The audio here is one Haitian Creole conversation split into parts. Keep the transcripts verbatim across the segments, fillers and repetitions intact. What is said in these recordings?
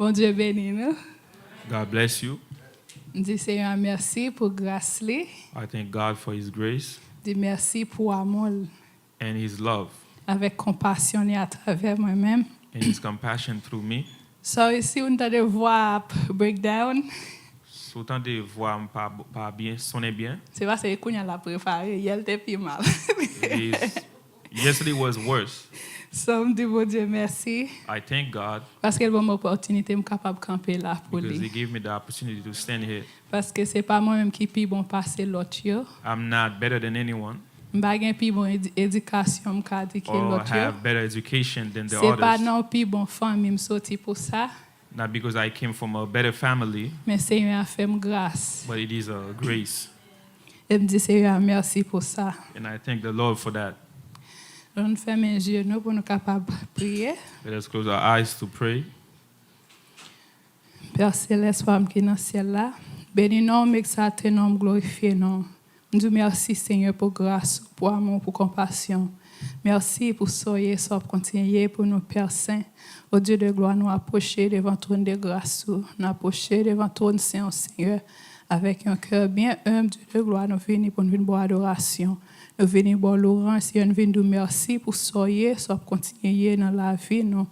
Bondye beni nou. God bless you. M di Seyè a mèsi pou gras li. I thank God for His grace Di mèsi pou amou l and His love avèk konpasyon li atravè mwen menm. and His compassion through me. Sorry si w tande vwa ap breakdown. Si w tande vwa m pa, pa byen, sonnen byen. Se paske kounye a l ap repare, yè l te pi mal. It is, yesterday was worse. So m di Bondye mèsi I thank God paske l ban m opòtinite m kapab kanpe la pou because li. He gave me the opportunity to stand here. Paske se pa mwen menm ki pi bon pase lòt yo. I'm not better than anyone M pa gen pi bon edi- edikasyon m ka di ke or lòt yo. Have better education than the Se pa others. Nan pi bon fanmi m soti pou sa. Not because I came from a better family, Men Seyè a fè m gras. But it is a grace. E m di Seyè a mèsi pou sa. And I thank the Lord for that. Nou fèmen je nou pou nou kapab priye. Let us close our eyes to pray. Pè Selès pa m ki nan syèl la, beni non w, m egzalte non w, m glorifye non w. M di w mèsi Senyè pou gras ou, pou amou w, pou konpasyon w. Mèsi pou sa w ye, sa w ap kontinye ye pou nou Pè Sen. O Dye de glwa, nou apwoche devan twòn de gras ou, nou apwoche devan twòn sen w Senyè, avèk yon kè byen enb Dye de glwa, nou vini pou nou vin ba w adorasyon. Nou vini ba w lwanj Senyè, nou vin di w mèsi pou sa w ye, sa w ap kontinye ye nan lavi nou.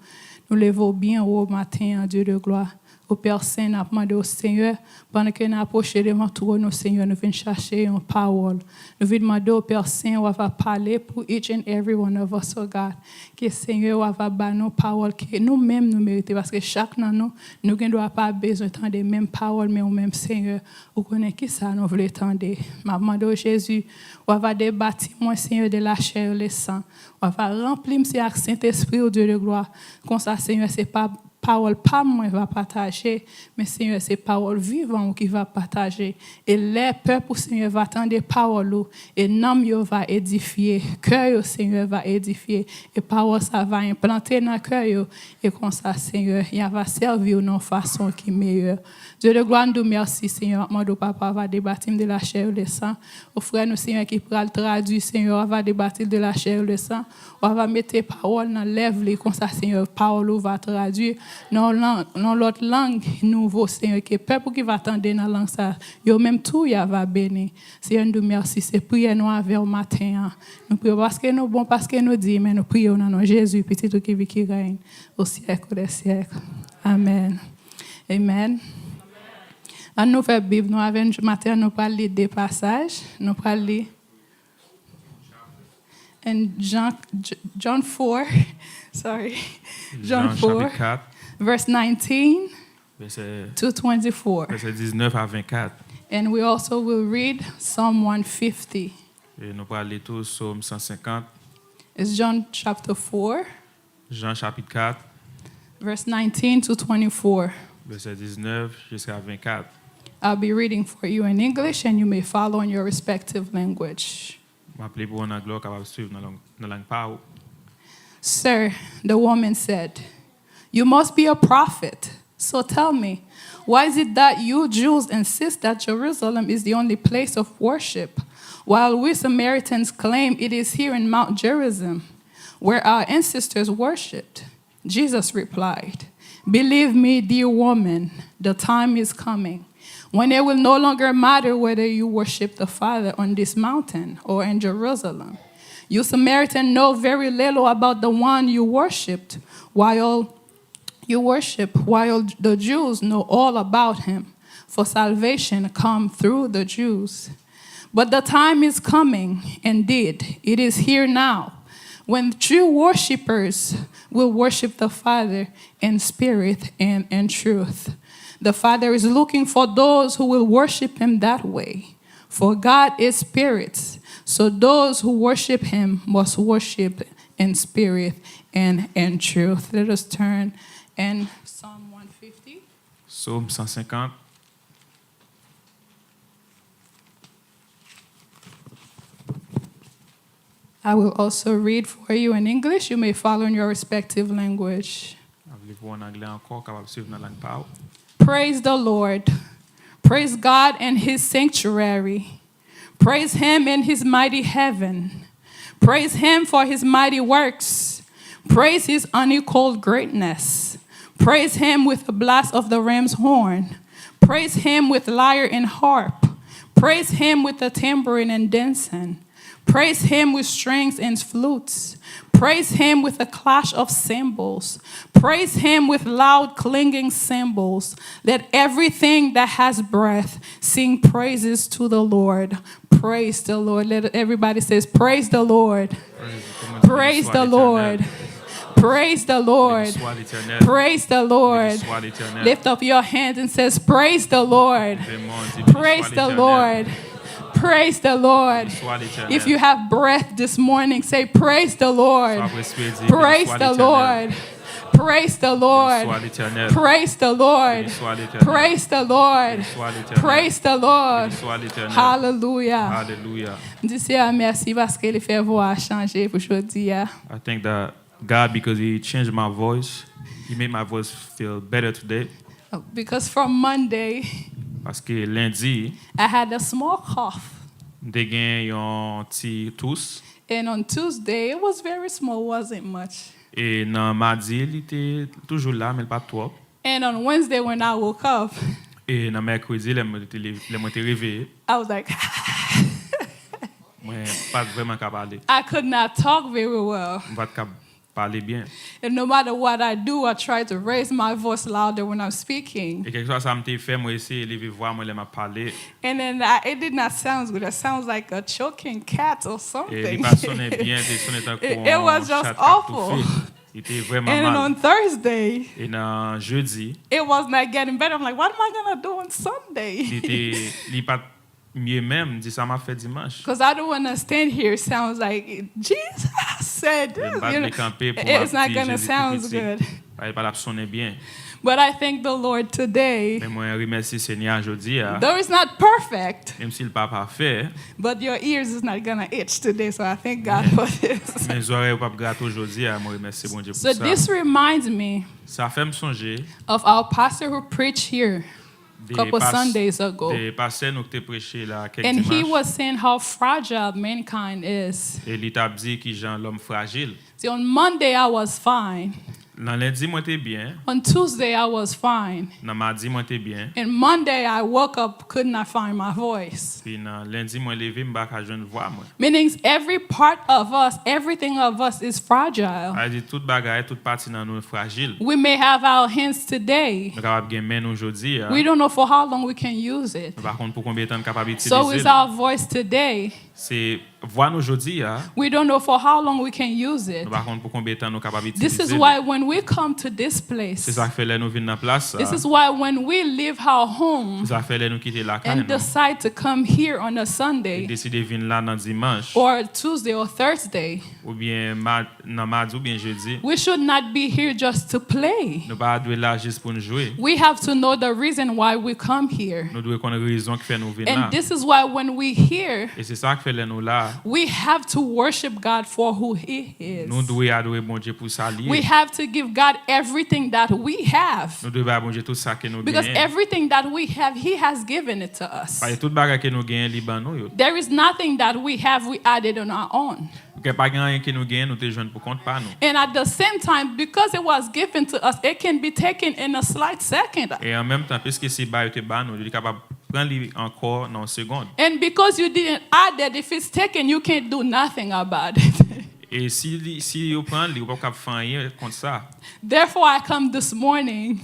Nou leve w byen wo maten an Dye de glwa. O Pè Sen, n ap mande w Senyè, pandan ke n apwoche devan twòn ou Senyè, nou vin chache yon pawòl. Nou vin mande w Pè Sen, w ava pale pou each and every one of us, oh God. Ke Senyè, w ava ba nou pawòl ke nou menm nou merite, paske chak nan nou, nou gen dwa pa bezwen tande menm pawòl, men ou menm Senyè, ou konnen kisa nou vle tande. M ap mande w Jezi, w ava debati mwen Senyè de la chair et le sang. W ava ranpli m se ak Sentespri w Dye de glwa. Konsa Senyè, se pa pawòl pa m mwen va pataje, men Senyè, se pawòl vivan w ki va pataje. E lè pèp ou Senyè va tande pawòl ou, e nanm yo va edifye, kè yo Senyè va edifye, e pawòl sa va enplante nan kè yo, e konsa Senyè, y ava sèvi w nan yon fason ki meyè. Dye de glwa, n di w mèsi Senyè, m ap mande w Papa va debati m de la chair et le sang. O frè nou Senyè ki pral tradui Senyè, w ava debati l de la chair et le sang. W ava mete pawòl nan lèv li, konsa Senyè, pawòl ou va tradui nan yon lang, nan yon lòt lang nouvo Senyè, ke pèp ou ki va tande nan lang sa, yo menm tou y ava beni. Senyè, n di w mèsi, se priyè nou avè w maten an. Nou priye w paske nou bon, paske nou di, men nou priye w nan non Jezi, pitit ou ki viv ki règne au siècle des siècles. Amèn. Amèn. Ann ouvè Bib nou avè n maten an, nou pral li de pasaj. Nou pral li in John, John four, sorry, John Jan four, chapit kat, verse nineteen vèsè, to twenty-four. Vèsè diznèf a vennkat. And we also will read Psalm one fifty. E nou pral li tou Sòm san senkant. It's John chapter four, Jan chapit kat, verse nineteen to twenty-four. Vèsè diznèf jiska vennkat. I'll be reading for you in English and you may follow in your respective language. M ap li pou w an anglè, w kapab swiv nan lang, nan lang pa w. Sir, the woman said, you must be a prophet. So tell me, why is it that you Jews insist that Jerusalem is the only place of worship, while we Samaritans claim it is here in Mount Gerizim, where our ancestors worshipped? Jesus replied, believe me, dear woman, the time is coming when it will no longer matter whether you worship the Father on this mountain or in Jerusalem. You Samaritans know very little about the one you worshipped, while you worship, while the Jews know all about him, for salvation come through the Jews. But the time is coming, indeed, it is here now, when true worshippers will worship the Father in spirit and in truth. The Father is looking for those who will worship him that way. For God is spirit, so those who worship him must worship in spirit and in truth. Let us turn in Psalm one fifty. Sòm san senkant. I will also read for you in English. You may follow in your respective language. M ap li pou w an anglè ankò, w kapab swiv nan lang pa w. Praise the Lord. Praise God in his sanctuary. Praise him in his mighty heaven. Praise him for his mighty works. Praise his unequaled greatness. Praise him with the blast of the ram's horn. Praise him with lyre and harp. Praise him with the tambourine and dancing. Praise him with strings and flutes. Praise him with the clash of cymbals. Praise him with loud clanging cymbals. Let everything that has breath sing praises to the Lord. Praise the Lord. Let everybody says, "Praise the Lord." Praise the Lord. Praise the Lord. Praise the Lord. Lift up your hands and says, "Praise the Lord." Praise the Lord. Praise the Lord. If you have breath this morning, say, "Praise the Lord." Praise the Lord. Praise the Lord. Praise the Lord. Praise the Lord. Praise the Lord. Hallelujah. Di Seyè a mèsi paske li fè vwa a chanje pou jodi a. I thank the God because he changed my voice. He made my voice feel better today. Because from Monday, Paske lendi, I had a small cough. M te gen yon ti tous. And on Tuesday, it was very small, wasn't much. E nan madi, li te toujou la, men li pa t twòp. And on Wednesday, when I woke up, E nan mèkredi, lè mwen te, lev- lè mwen te reveye, I was like, mwen pa t vrèman ka pale. I could not talk very well. M pa t ka pale byen. And no matter what I do, I try to raise my voice louder when I'm speaking. E kèlkeswa sa m te fè, mwen eseye leve vwa mwen lè m ap pale. And then I, it did not sound good. It sounds like a choking cat or something. E li pa t sonnen byen, te sonnen tankou yon chat k ap toufe. It, it was just awful. Li te vrèman mal. And then on Thursday, E nan jedi, it was not getting better. I'm like, "What am I gonna do on Sunday?" Li te, li pa t mye menm, m di sa m ap fè dimanch. Because I don't want to stand here. Sounds like Jesus said this. Lè m pa vle kanpe pou m ap di Jezi pi piti. It's not gonna sound good. Bagay pa t ap sonnen byen. But I thank the Lord today. Men mwen remèsye Senyè a jodi a. Though it's not perfect, Menm si l pa pafè, but your ears is not gonna itch today, so I thank God for this. Men zòrèy ou p ap grate w jodi a, mwen remèsye Bondye pou sa. So this reminds me Sa fè m sonje of our pastor who preached here a couple Sundays ago. De pastè nou ki te preche la kèk dimanch. And he was saying how fragile mankind is. E li t ap di kijan lòm frajil. See, on Monday I was fine. Nan lendi, mwen te byen. On Tuesday I was fine. Nan madi, mwen te byen. And Monday I woke up, could not find my voice. Pi nan lendi, mwen leve, m pa ka jwenn vwa mwen. Meaning every part of us, everything of us is fragile. Sa vle di tout bagay, tout pati nan nou frajil. We may have our hands today. Nou kapab gen men nou jodi a. We don't know for how long we can use it. Nou pa konn pou konbyen tan n kapab itilize l. So is our voice today. Se vwa nou jodi a. We don't know for how long we can use it. Nou pa konn pou konbyen tan nou kapab itilize li. This is why when we come to this place, Se sa k fè lè nou vin nan plas sa. This is why when we leave our home Se sa k fè lè nou kite lakay nou. And decide to come here on a Sunday E deside vin la nan dimanch. Or Tuesday or Thursday, Oubyen ma- nan madi oubyen jedi. We should not be here just to play. Nou pa dwe la jis pou n jwe. We have to know the reason why we come here. Nou dwe konn rezon ki fè nou vin la. And this is why when we here, E se sa k fè lè nou la, we have to worship God for who He is. Nou dwe adore Bondye pou sa li ye. We have to give God everything that we have. Nou dwe bay Bondye tout sa ke nou genyen. Because everything that we have, He has given it to us. Paske tout bagay ke nou genyen, li ban nou yo. There is nothing that we have we added on our own. Paske pa gen anyen ke nou genyen, nou te jwenn pou kont pa nou. And at the same time, because it was given to us, it can be taken in a slight second. E an menm tan, piske se ba yo te ba nou, li kapab pran li ankò nan yon segonn. And because you didn't add it, if it's taken, you can't do nothing about it. E si li, si yo pran li, ou pa kab fè anyen kont sa. Therefore, I come this morning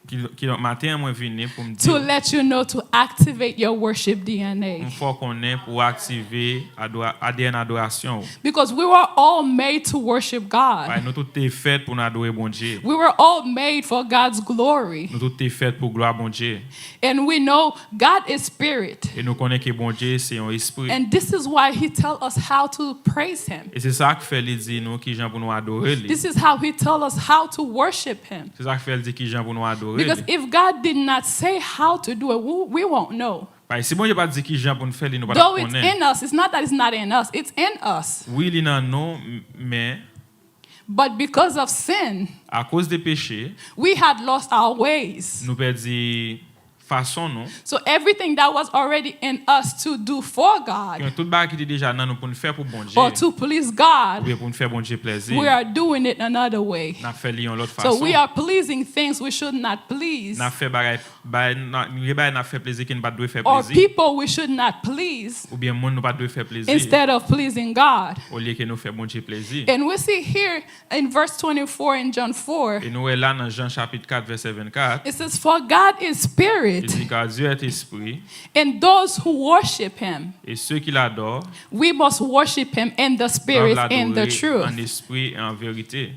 Ki, kidonk, maten an, mwen vini pou m di to w, let you know to activate your worship D N A. M fè w konnen pou w aktive adora- A D N adorasyon w. Because we were all made to worship God. Paske nou tout te fèt pou n adore Bondye. We were all made for God's glory. Nou tout te fèt pou glwa Bondye. And we know God is spirit. E nou konnen ke Bondye se yon espri. And this is why He tell us how to praise Him. E se sa k fè li di nou kijan pou nou adore li. This is how He tell us how to worship Him. Se sa k fè l di kijan pou nou adore li. Because if God did not say how to do it, we, we won't know. Paske si Bondye pa t di kijan pou n fè li, nou pa t ap konnen. Though it's in us, it's not that it's not in us, it's in us. Wi, li nan nou, m- men But because of sin, akoz de peche, we had lost our ways. Nou pèdi fason nou. So everything that was already in us to do for God Gen tout bagay ki te deja nan nou pou n fè pou Bondye. Or to please God, Oubyen pou n fè Bondye plèzi. We are doing it another way. N ap fè li yon lòt fason. So we are pleasing things we should not please. N ap fè bagay, bagay, gen bagay n ap fè plezi ke n pa t dwe fè plezi. Or people we should not please. Oubyen moun nou pa t dwe fè plezi. Instead of pleasing God. Olye ke nou fè Bondye plezi. And we see here in verse twenty-four in John four. E nou wè la nan Jan chapit kat vèsè vennkat. It says, "For God is spirit, Li di, car Dieu est esprit, and those who worship him, et ceux qui l'adorent we must worship him in the doivent spirit and the l'adorer truth." En esprit et en vérité.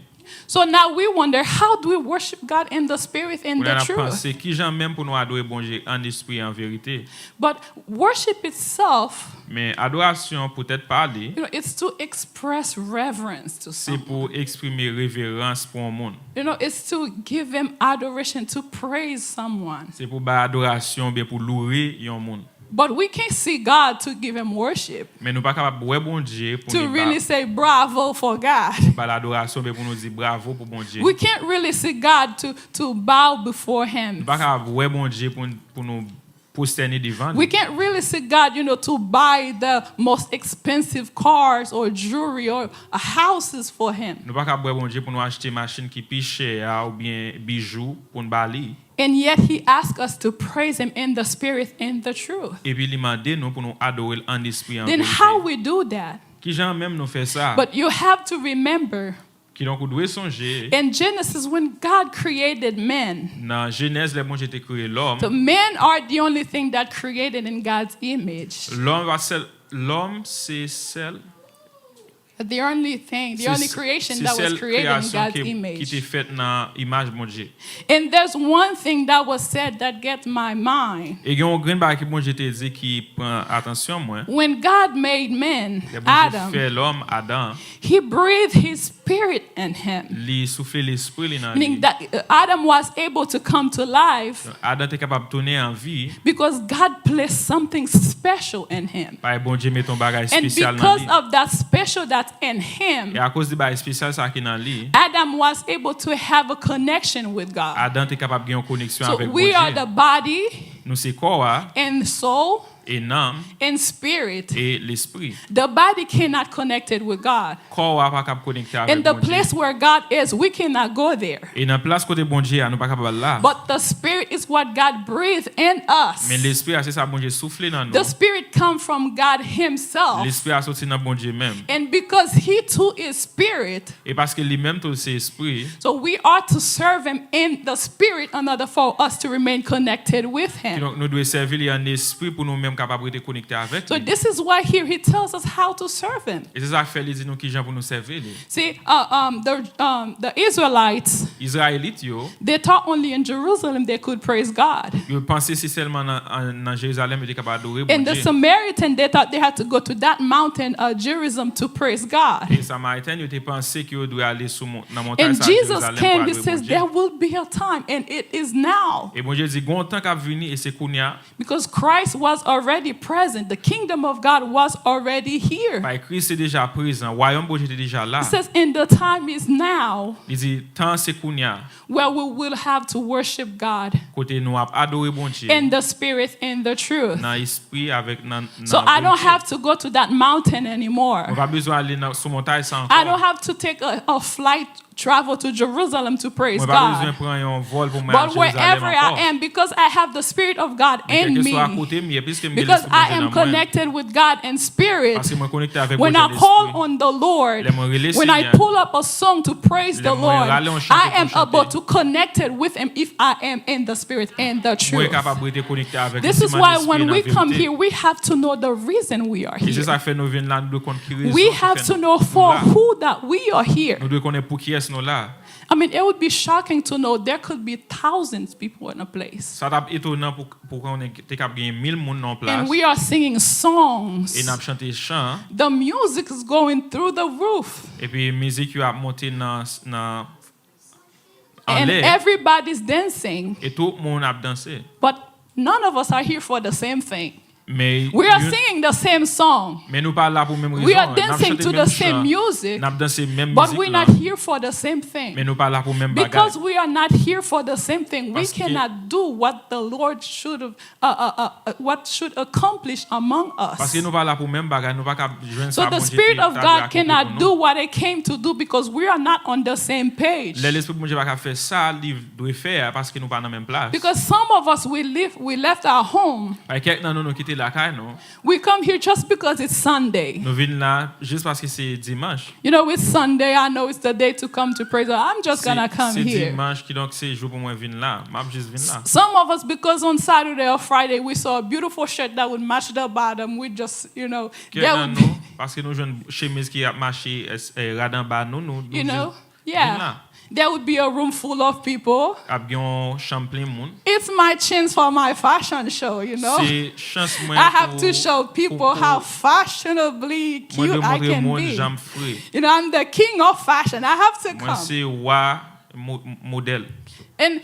So now we wonder, how do we worship God in the spirit and Kounye a the n ap truth? Panse ki jan menm pou nou adore Bondye an espri e an verite. But worship itself, Men adorasyon poutèt pa li, you know, it's to express reverence to se someone. Pou eksprime reverans pou yon moun. You know, it's to give him adoration, to praise someone. Se pou bay adorasyon oubyen pou loure yon moun. But we can't see God to give him worship, Men nou pa kapab wè Bondye pou to nou really ba, say bravo for God. Ba l adorasyon oubyen pou nou di bravo pou Bondye. We can't really see God to, to bow before him. Nou pa kapab wè Bondye pou, pou nou pwostène devan We li. Can't really see God, you know, to buy the most expensive cars or jewelry or uh, houses for him. Nou pa kapab wè Bondye pou nou achte machin ki pi chè a oubyen bijou pou n ba li. And yet he asks us to praise him in the spirit and the truth. Epi li mande nou pou nou adore l an espri an Then verite. How we do that? Ki jan menm nou fè sa? But you have to remember, Kidonk ou dwe sonje, in Genesis, when God created man, nan Jenèz, lè Bondye te kreye lòm, the men are the only thing that created in God's image. Lòm pa sèl, lòm se sèl The only thing, the se only creation se that was sèl created in kreyasyon God's ke, ki image. Te fèt nan imaj Bondye. And there's one thing that was said that gets my mind. E gen yon grenn bagay ke Bondye te di ki pran atansyon mwen. When God made man, Lè Bondye Adam, fè lòm, Adan, he breathed his spirit in him, li soufle lespri li nan meaning li. That uh, Adam was able to come to life Adan te kapab tounen an vi. Because God placed something special in him. Bay Bondye mete yon bagay And espesyal nan because li. Of that special that's in him, E akoz de bagay espesyal sa ki nan li, Adam was able to have a connection with God. Adan te kapab gen yon koneksyon So avèk we are Bondye. The body, Nou se kò a, and soul, e nanm, and spirit. E lespri. The body cannot connect it with God. Kò a pa kab konekte avèk And the Bondye. Place where God is, we cannot go there. E nan plas kote Bondye a, nou pa kapab al la. But the spirit is what God breathed in us. Men lespri a, se sa Bondye soufle nan nou. The spirit come from God himself. Lespri a soti nan Bondye menm. And because he too is spirit, E paske li menm tou se espri. So we are to serve him in the spirit in order for us to remain connected with him. Kidonk nou dwe sèvi li an espri pou nou menm kapab rete konekte avèk So li. This is why here he tells us how to serve him. E se sa k fè li di nou ki jan pou nou sèvi li. See, uh, um, the, um, the Israelites, Izrayelit yo, they thought only in Jerusalem they could praise God. Yo panse se sèlman nan, an- nan Jerizalèm yo te kapab adore And the Bondye. Samaritan, they thought they had to go to that mountain, uh, Jerusalem, to praise God. E Samariten yo te panse ke yo dwe ale sou mon- nan montay And sa Jesus Jerizalèm came, pou he adore says, Bondye. There will be a time, and it is now. E Bondye di, gon tan k ap vini, e se kounye a. Because Christ was already present. The kingdom of God was already here. Bay Kris te deja prezan, wayòm Bondye te deja la. It says, And the time is now Li di, tan se kounye a, where we will have to worship God kote nou ap adore Bondye in the spirit and the truth. Nan espri avèk nan, nan So I don't verite. Have to go to that mountain anymore. Mwen pa bezwen ale nan, sou montay sa ankò. I don't have to take a, a flight travel to Jerusalem to praise Mwen pa bezwen God. Pran yon vòl pou mwen al But Jerizalèm wherever I ankò. Am, because I have the Spirit of God Men in kèlkeswa me, kote m ye, piske m gen because Lespri I Bondye Am nan mwen. Connected with God in spirit, Paske mwen konekte avèk when Bondye I nan call espri. On the Lord, Lè mwen rele when I Senyè. Pull up a song to praise Lè the mwen Lord, rale yon chante I pou Am chante. Able to connect it with Him if I am in the spirit and the Mwen truth. Kapab rete konekte avèk This li is si m why an espri When e we nan Come verite. Here, we have to know the reason we are E se here. Sa k fè nou vin la, nou dwe konn ki rezon We ki have fè to nou, know nou for la. Who that we are here. Nou dwe konnen pou kiyès nou la. I mean, it would be shocking to know there could be thousands of people in a place. Sa t ap etonan pou, pou konnen te kab gen mil moun nan yon plas. And we are singing songs. E n ap chante chan. The music is going through the roof. Epi mizik yo ap monte nan, nan And anlè. Everybody's dancing. E tout moun ap danse. But none of us are here for the same thing. Men We are youn- singing the same song. men nou pa la pou menm We are rezon. N ap dancing chante to the menm same chan, music. N ap danse menm But we're mizik not lan, here for the same thing. Men nou pa la pou menm bagay. Because we are not here for the same thing, we Paske- cannot do what the Lord should have, uh, uh, uh, uh, what should accomplish among us. Paske nou pa la pou menm bagay, nou pa ka jwenn So sa the Bondye Spirit te- of ta God dwe akonpli cannot pou do nou. What it came to do because we are not on the same page. Lè Lespri Bondye pa ka fè sa li dwe fè a, paske nou pa nan menm plas. Because some of us we live, we left our home. Ay, kèk nan nou, nou kite lakay nou. We come here just because it's Sunday. Nou vin la jis paske se dimanch. You know, it's Sunday. I know it's the day to come to praise God. I'm just Se gonna come se here. Dimanch, kidonk se jou pou mwen vin la. M ap jis vin la. Some of us, because on Saturday or Friday we saw a beautiful shirt that would match the bottom, we just, you know, Kèk there nan would be, nou, paske nou jwenn chemiz ki ap mache eh, rad anba nou, nou, nou you know, jis vin la. Yeah, there would be a room full of people. Ap gen yon chanm plen moun. It's my chance for my fashion show, you know. Se chans mwen I have pou- to show people pou- pou- how fashionably Mwen dwe cute I montre can moun be. Jan m fre. You know, I'm the king of fashion. I have to Mwen come. Se wa mo- modèl. And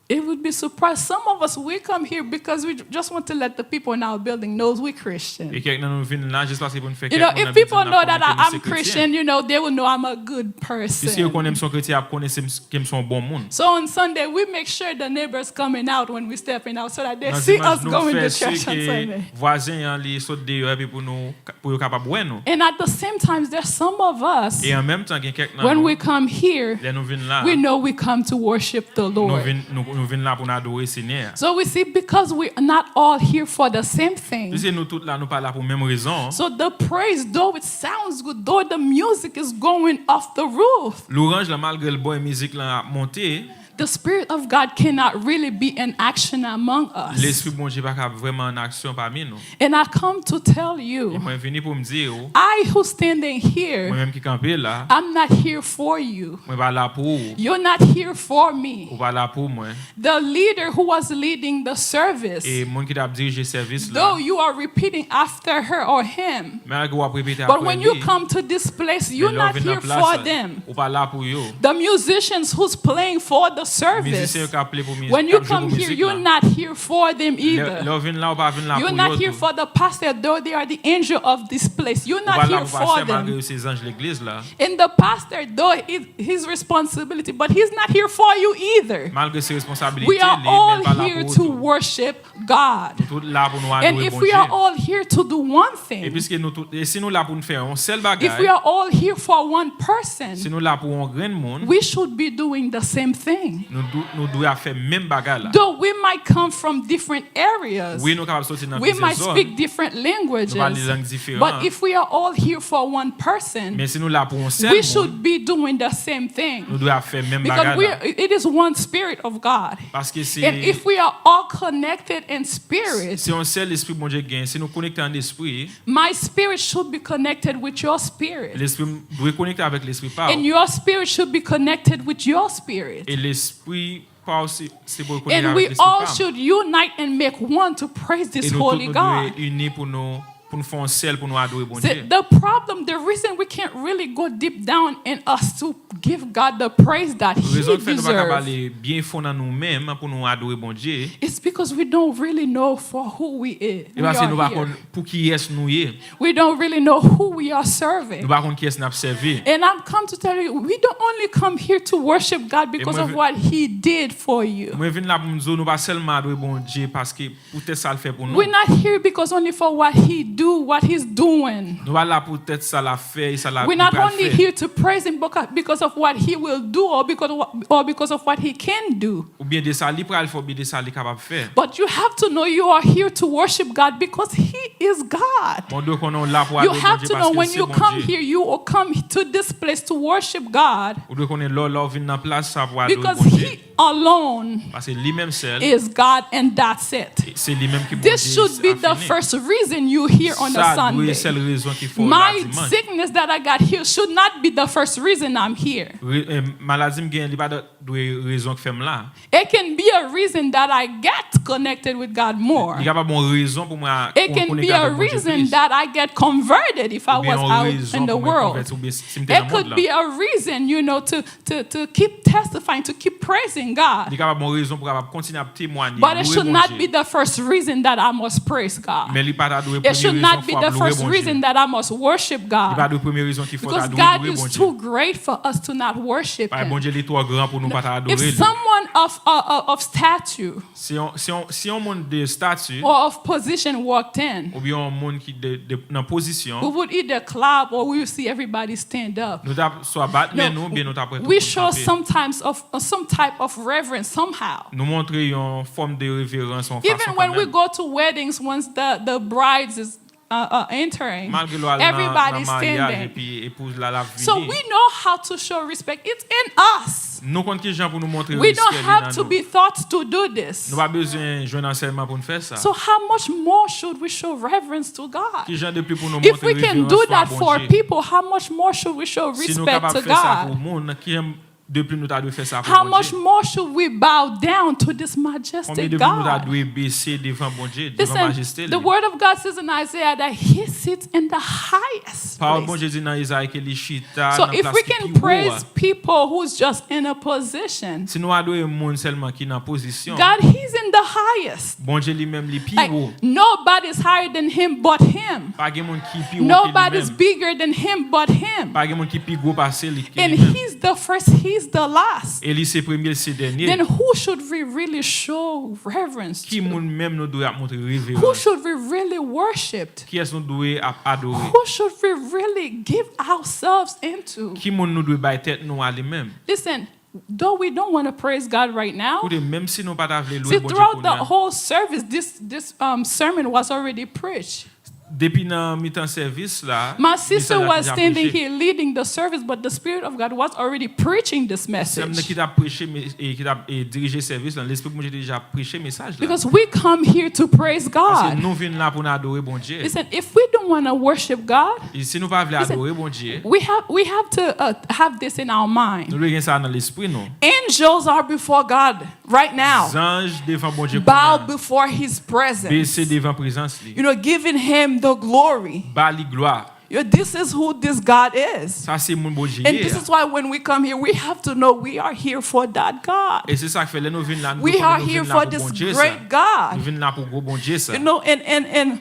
it would be surprised. Some of us, we come here because we just want to let the people in our building knows we Christian. E kèk nan nou vin la jis paske pou nou fè You kèk know, moun if nan people bilding know nan that konnen ke nou I'm se kretyen. Christian, you know, they will know I'm a good Piske yo konnen m person. se yon kretyen, y ap konnen se m- ke m se yon bon moun. So on Sunday, we make sure the neighbors coming out when we stepping out so that they Nan see dimanch, us nou going fè to sure church on ke Sunday. Vwazen an li sot deyò epi pou nou pou yo kapab wè nou. And at the same time, there's some of us, E an menm tan, gen kèk nan when nou, we come here, lè nou vin la, we know we come to worship the nou Lord. Vin, nou, nou vin la pou nou adore Senyè a. So we see, because we're not all here for the same thing. Piske nou tout la, nou pa la pou menm rezon. So the praise, though it sounds good, though the music is going off the roof, Lwanj lan, malgre l bon e mizik lan ap monte, the Spirit of God cannot really be in action among us. Lespri Bondye pa ka vrèman an aksyon pami nou. And I come to tell E you, mwen vini pou m di ou, I who standing here, mwen menm ki kanpe la, I'm not here for you. Mwen pa la pou ou. You're not here for me. Ou pa la pou mwen. The leader who was leading the service, E moun ki t ap dirije sèvis la, though you are repeating after her or him, malgre w ap repete but apre when you li, come to this place, you're men lè w not vin here nan for plas, them. Ou pa la pou yo. The musicians who's playing for the service, Mizisyen yo k ap ple pou mizik, when k you ap jwe come pou here, mizik you're la. Not here for them Lè lè either. w vin la, ou pa vin la You're pou yo not here tou. For the pastor, though they are the angel of this place. You're Ou pa not la here pou for pastè, malgre them. Yo se zanj legliz la. And the pastor, though it, his responsibility, but he's not here for you either. Malgre se responsabilite We are li, men l all pa la here pou to ou tou. Worship God. Nou tout la pou nou And adore if we are Bondye. All here to do one E thing, piske nou tout, e si nou la pou nou fè yon sèl if we bagay, are all here for one person, si nou la pou yon grenn moun, we should be doing the same thing. Nou dou- nou dwe ap fè menm bagay la. Though we might come from different areas, Wi, nou kapab soti nan we plizyè might zòn, speak different nou pale languages, lang diferan, but if we are all here for one person, men si nou la pou yon sèl we moun, should be doing the same thing. Nou dwe ap fè menm Because bagay we, la. It is one Spirit of God. Paske se And if we are all connected in spirit, se yon sèl Lespri Bondye gen. Si nou konekte an espri, my spirit should be connected with your spirit. Lespri m dwe konekte avèk lespri pa And w. Your spirit should be connected with your spirit. E lespri pa w se se pou l konekte And avèk we lespri all pa m. Should unite and make one to praise this E nou tout holy nou God. Dwe ini pou nou pou nou fè yon sèl pou nou adore The, Bondye. The problem, the reason we can't really go deep down in us to give God the praise that He Rezon k fè nou pa ka deserves pale byen fon nan nou menm pou nou adore Bondye. Is because we don't really know for who we is. E paske nou pa konn pou kiyès nou ye. We don't really know who we are serving. Nou pa konn kiyès n ap sèvi. And I'm come to tell you, we don't only come here to worship God because of what He did for you. Mwen vin la pou m di w, nou pa sèlman adore Bondye paske poutèt sa l fè pou nou. We're not here because only for what He do, what He's doing. Nou pa la poutèt sa l ap fè e sa l ap We're li not pral only fè. Here to praise Him because, because of what He will do or because of what, or because of what He can do. Oubyen de sa li pral fè, oubyen de sa li kapab fè. But you have to know you are here to worship God because He is God. Bon, dwe konnen w la pou You adore have Bondye to know paske when l se you come Bondye. Here, you will come to this place to worship God Ou dwe konnen lè w- lè w vin nan plas sa pou adore because Bondye. He alone Paske li menm sèl, is God and that's it. Se li menm ki This Bondye, should be a the fini. First reason you here on a Sa dwe Sunday. Sèl rezon ki fè w la My dimanch. Sickness that I got here should not be the first reason I'm here. Re- eh, Maladi m genyen, li pa dwe rezon k fè m la. It can be a reason that I get connected with God more. Li kapab yon rezon pou mwen a- It pou can be konekte a avèk Bondye reason plis. That I get converted if I Oubyen was yon out rezon In the pou mwen world. Konvèti oubyen si m te nan It mond could lan. Be a reason, you know, to, to, to keep testifying, to keep praising God. Li kapab yon rezon pou kapab kontinye ap temwanye, But it louwe should not Bondye. Be the first reason that I must praise God. Men li pa ta dwe It should premye not rezon be fò the ap louwe first Bondye. Reason that I must worship Li pa God. Dwe premye rezon ki fò w ta Because dwe God louwe is Bondye. Too great for us to not worship Paske Him. Bondye li twò gran pou nou pa ta adore If li. Someone of, uh, uh, of stature Si yon, si yon, si yon moun de stati or of position walked in, oubyen yon moun ki de, de, nan pozisyon, we would either clap or we would see everybody stand up. Nou t ap swa bat men nou No, oubyen nou t ap wè tout we moun show kanpe. Sometimes of uh, some type of reverence somehow. Nou montre yon fòm de reverans yon fason Even when we kanmenm. Go to weddings, once the, the brides is uh, uh, entering, Malgre lè w al nan, everybody nan maryaj standing. Epi epouz la l ap vini. So we know how to show respect. It's in us. Nou konn ki jan pou nou montre We respè don't li have nan to nou. Be taught to do this. Nou pa bezwen jwenn ansèyman pou n fè sa. So how much more should we show reverence to God? Ki jan de pli pou nou If montre we can do reverans pou that for Bondye? People, how much more should we show Si nou respect kapab to fè sa God? Pou moun, ki jan de pli nou ta dwe fè sa pou How much Bondye? More should we bow down to this Konbyen majestic de pli nou ta God? Dwe bese devan Bondye, devan Listen, majeste li? The word of God says in Isaiah that He sits in the highest Pawòl place. Bondye di nan Izayi ke li chita So nan if plas we ki can pi wo praise a. People who's just in a position, Si nou adore moun sèlman ki nan pozisyon, God, He's in the highest. Bondye li menm li pi Like, wo. Nobody's higher than Him but Him. Pa gen moun ki pi wo ke li Nobody's menm. Bigger than Him but Him. Pa gen moun ki pi gwo pase li ke And li menm. He's the first, He's the last. E li se premye, li se dènye. Then who should we really show reverence Ki to? Moun menm nou dwe ap montre Who reverans? Should we really worship? Kiyès nou dwe ap adore? Who should we really give ourselves into? Ki moun nou dwe bay tèt nou a li menm? Listen, though we don't want to praise God right now, Koute, menm si nou pa ta vle louwe see, Bondye throughout the kounye a, whole service, this, this um, sermon was already preached. Depi nan mitan sèvis la, My sister mesaj la was deja standing preche. Here leading the service, but the Spirit of God was already preaching this Sè m nan message. Ki t ap preche me- e ki t ap e, dirije sèvis la, Lespri Bondye te deja preche mesaj la. Because we come here to praise Paske God. Nou vin la pou n adore Bondye. Listen, if we don't want to worship God, E si nou pa vle listen, adore Bondye, we have, we have to uh, have this in our mind. Nou dwe gen sa nan lespri nou. Angels are before God right now. Zanj devan Bondye Bow kounye a. Before His presence. Bese devan prezans li. You know, giving Him the glory. Ba li glwa. You know, this is who this God is. Sa se moun Bondye And ye this a. Is why when we come here, we have to know we are here for that God. E se sa k fè lè nou vin la, nou We konprann are nou vin here la for pou this Bondye sa. Great God. Nou vin la pou gwo Bondye sa. You know, and, and, and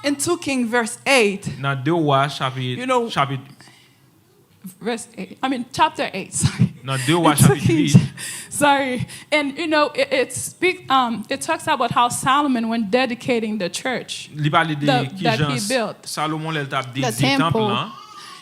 in two King verse eight, Nan de Wa chapit, You know, chapit verse eight, I mean, chapter eight, sorry. Nan de Wa It's a chapit King uit. Ja- Sorry. And, you know, it, it, speak, um, it talks about how Solomon, when dedicating the church, Li pale de the- ki that jan he built, Salomon lè l t ap the dedye tanp temple, lan.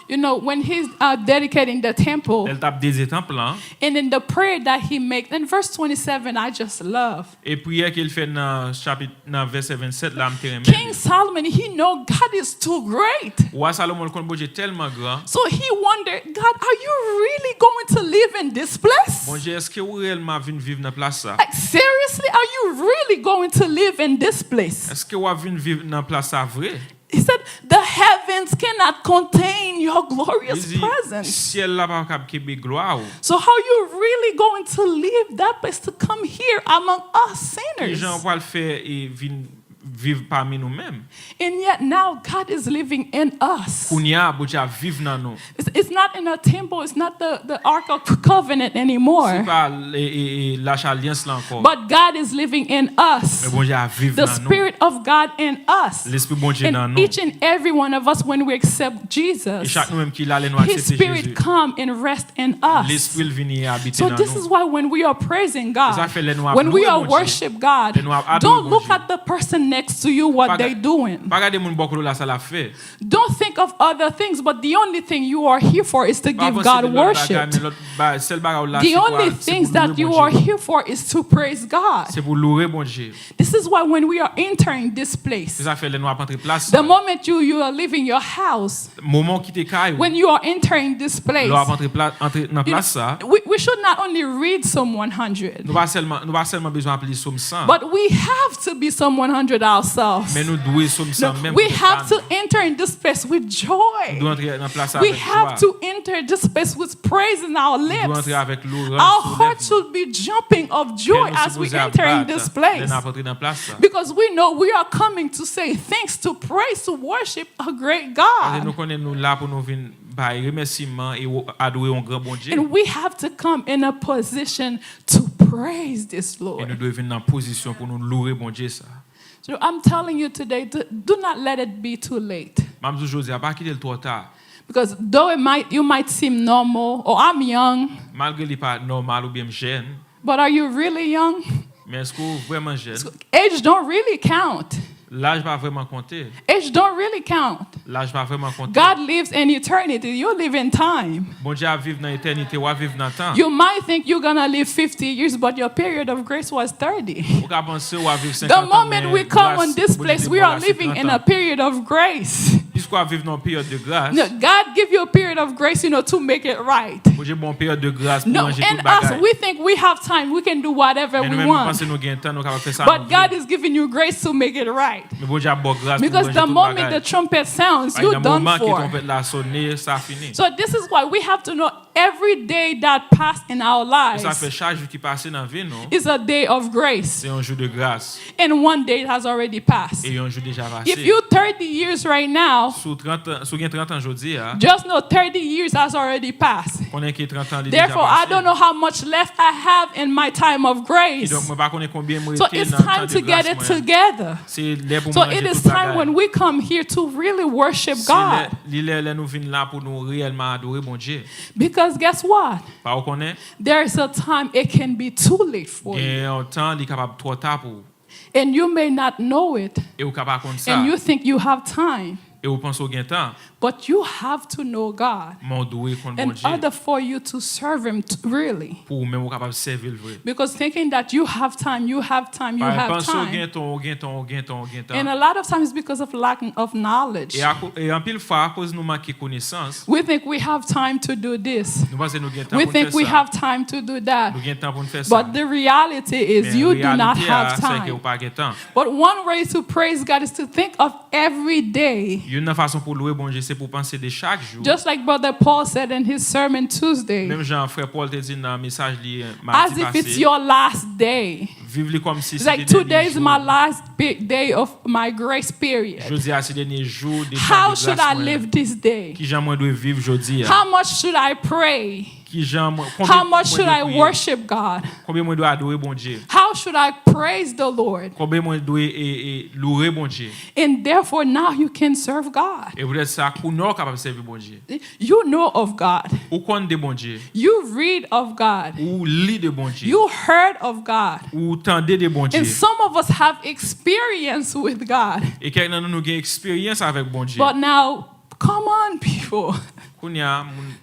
You know, when he's uh, dedicating the temple, Lè l t ap dedye tanp lan. And in the prayer that he makes, in verse twenty-seven, I just love. E priyè ke l fè nan chapit nan vèsè vennsèt la, m te renmen. King Solomon, he know God is too great. Wa Salomon l konn Bondye tèlman gran. So he wondered, God, are you really going to live in this place? Bondye, èske ou reyèlman ap vin viv nan plas sa? Like, seriously, are you really going to live in this place? Èske w ap vin viv nan plas sa vre? He said, the heavens cannot contain your glorious Li di, presence. Syèl la pa kab kenbe glwa ou. So how you really going to leave that place to come here among us Ki jan w sinners? Pral fè e vin viv pami nou menm? And yet now God is living in us. Kounye a, Bondye ap viv nan nou. It's, it's not in a temple. It's not the, the Ark of Covenant anymore. Se pa e, e, e, Lach Alyans la ankò. But God is living in us. Men Bondye ap viv The nan nou. Spirit of God in us. Lespri Bondye In nan nou. Each and every one of us when we accept E Jesus. Chak nou menm ki la, lè nou His aksepte Spirit Jezi, come and rest in us. Lespri l vini e abite So nan this is nou. Why when we are praising E sa God, fè lè nou ap when we louwe are Bondye, worship God, lè nou ap adore Don't look Bondye. At the person next to you what Pa ga- they doing. Pa gade moun bò kote w la sa l ap fè. Don't think of other things, but the only thing you are here for is to Pa give panse God de lòt bagay, worship. Men lòt ba- sèl bagay w la The se pou only a- se things pou that you louwe are Bondye. Here for is to praise God. Se pou louwe Bondye. This is why when we are entering this place, Se sa fè lè nou ap antre plas the sa. Moment you, you are leaving your house, Moman w kite kay ou, when you are entering this place, lè w ap antre pla- antre nan you know, plas sa, we, we should not only read Psalm one hundred, nou pa sèlman nou pa sèlman bezwen ap li Sòm san. But we have to be Psalm one hundred ourselves. Men nou dwe Sòm san No, menm we pou tèt have pa to nou. Enter in this place with Nou joy. dwe antre nan plas sa We avèk have jwa. To enter this place with praise in our Nou dwe lips. Antre avèk lorans Our sou lèv hearts nou. Should be jumping of Kè joy nou as we sipoze ap enter in bat this lè place. N ap antre nan plas sa. Because we know we are coming to say thanks, to praise, to worship a great Paske nou God. Konnen nou la pou nou vin bay remèsiman e wo- adore yon gran Bondye. And we have to come in a position to praise this E nou Lord. Dwe vin nan pozisyon pou nou louwe Bondye sa. So I'm telling you today, do, do not let it be too late. M ap di w jodi a, pa kite l twò ta. Because though it might, you might seem normal, or I'm young, Malgre li pa nòmal oubyen m jèn, but are you really young? Men èske w vrèman jèn? Age don't really count. Laj pa vrèman konte. Age don't really count. Laj pa vrèman konte. God lives in eternity. You live in time. Bondye ap viv nan etènite, w ap viv nan tan. You might think you're gonna live fifty years, but your period of grace was thirty. Ou ka panse w ap viv senkant an, men gras Bondye te ba w la se trant an. The moment we come on this place, we are living in a period of grace. Piske w ap viv nan yon peryòd de gras. No, God give you a period of grace, you know, to make it right. Bondye ba w yon peryòd de gras pou ranje tout bagay. No, and us, we think we have time, we can do whatever we want. Men nou menm, nou panse nou gen tan, nou kapab fè sa nou vle. But God is giving you grace to make it right. Men Bondye ap ba w gras pou ranje tout bagay. Because the moment the trumpet sounds, you done for. Paske nan moman ke twonpèt la sonnen, sa fini. So this is why we have to know every day that pass in our lives. Se sa k fè chak jou ki pase nan vi nou, is a day of grace. Se yon jou de gras. And one day has already passed. E yon jou deja pase. If you thirty years right now, Si w trant an, si w gen trant an jodi a, just know thirty years has already passed. Konnen ke trant an li deja pase. Therefore, I don't know how much left I have in my time of grace. Kidonk, mwen pa konnen konbyen m rete nan tan de gras mwen. So it's time to get it together. Se lè pou m ranje tout bagay. So it is time when we come here to really worship God. Se lè, li lè, lè nou vin la pou nou reyèlman adore Bondye. Because guess what? Pa ou konnen? There is a time it can be too late for you. Gen yon tan li kapab twò ta pou ou. And you may not know it. E ou ka pa konn sa. And you think you have time. E ou panse ou gen tan. But you have to know God. Men ou dwe konn Bondye. In order for you to serve him t-, really. Pou ou menm ou kapab sèvi l vre. Because thinking that you have time, you have time, you have time. Paske panse ou gen tan, ou gen tan, ou gen tan, ou gen tan. And a lot of times because of lack of knowledge. E ako-, e anpil fwa, akoz nou manke konesans, We think we have time to do this. Nou panse nou gen tan pou n fè sa. We think we have time to do that. Nou gen tan pou n fè sa. But the reality is you do not have time. Men reyalite a, se ke ou pa gen tan. But one way to praise God is to think of every day. Youn nan fason pou lwe Bondye, se pou panse de chak jou. Just like Brother Paul said in his sermon Tuesday. Menm jan frè Pòl te di nan mesaj li madi pase. As if it's your last day. Viv li kòmsi se te dènye jou. It's like, "Today is my last big day of my grace period." Jodi a se dènye jou de tan de gras mwen. How should I live this day? Kijan mwen dwe viv jodi a? How much should I pray? Kijan mwen, konbyen mwen dwe priye? How much should I worship God? Konbyen mwen dwe adore Bondye? How should I praise the Lord? Konbyen mwen dwe, e, e, loure Bondye? And therefore, now you can serve God. E poutèt sa, kounye a ou kapab sèvi Bondye. You know of God. Ou konn de Bondye. You read of God. Ou li de Bondye. You heard of God. Ou tande de Bondye. And some of us have experience with God. E kèk nan nou, nou gen eksperyans avèk Bondye. But now, come on, people. Kounye a, moun,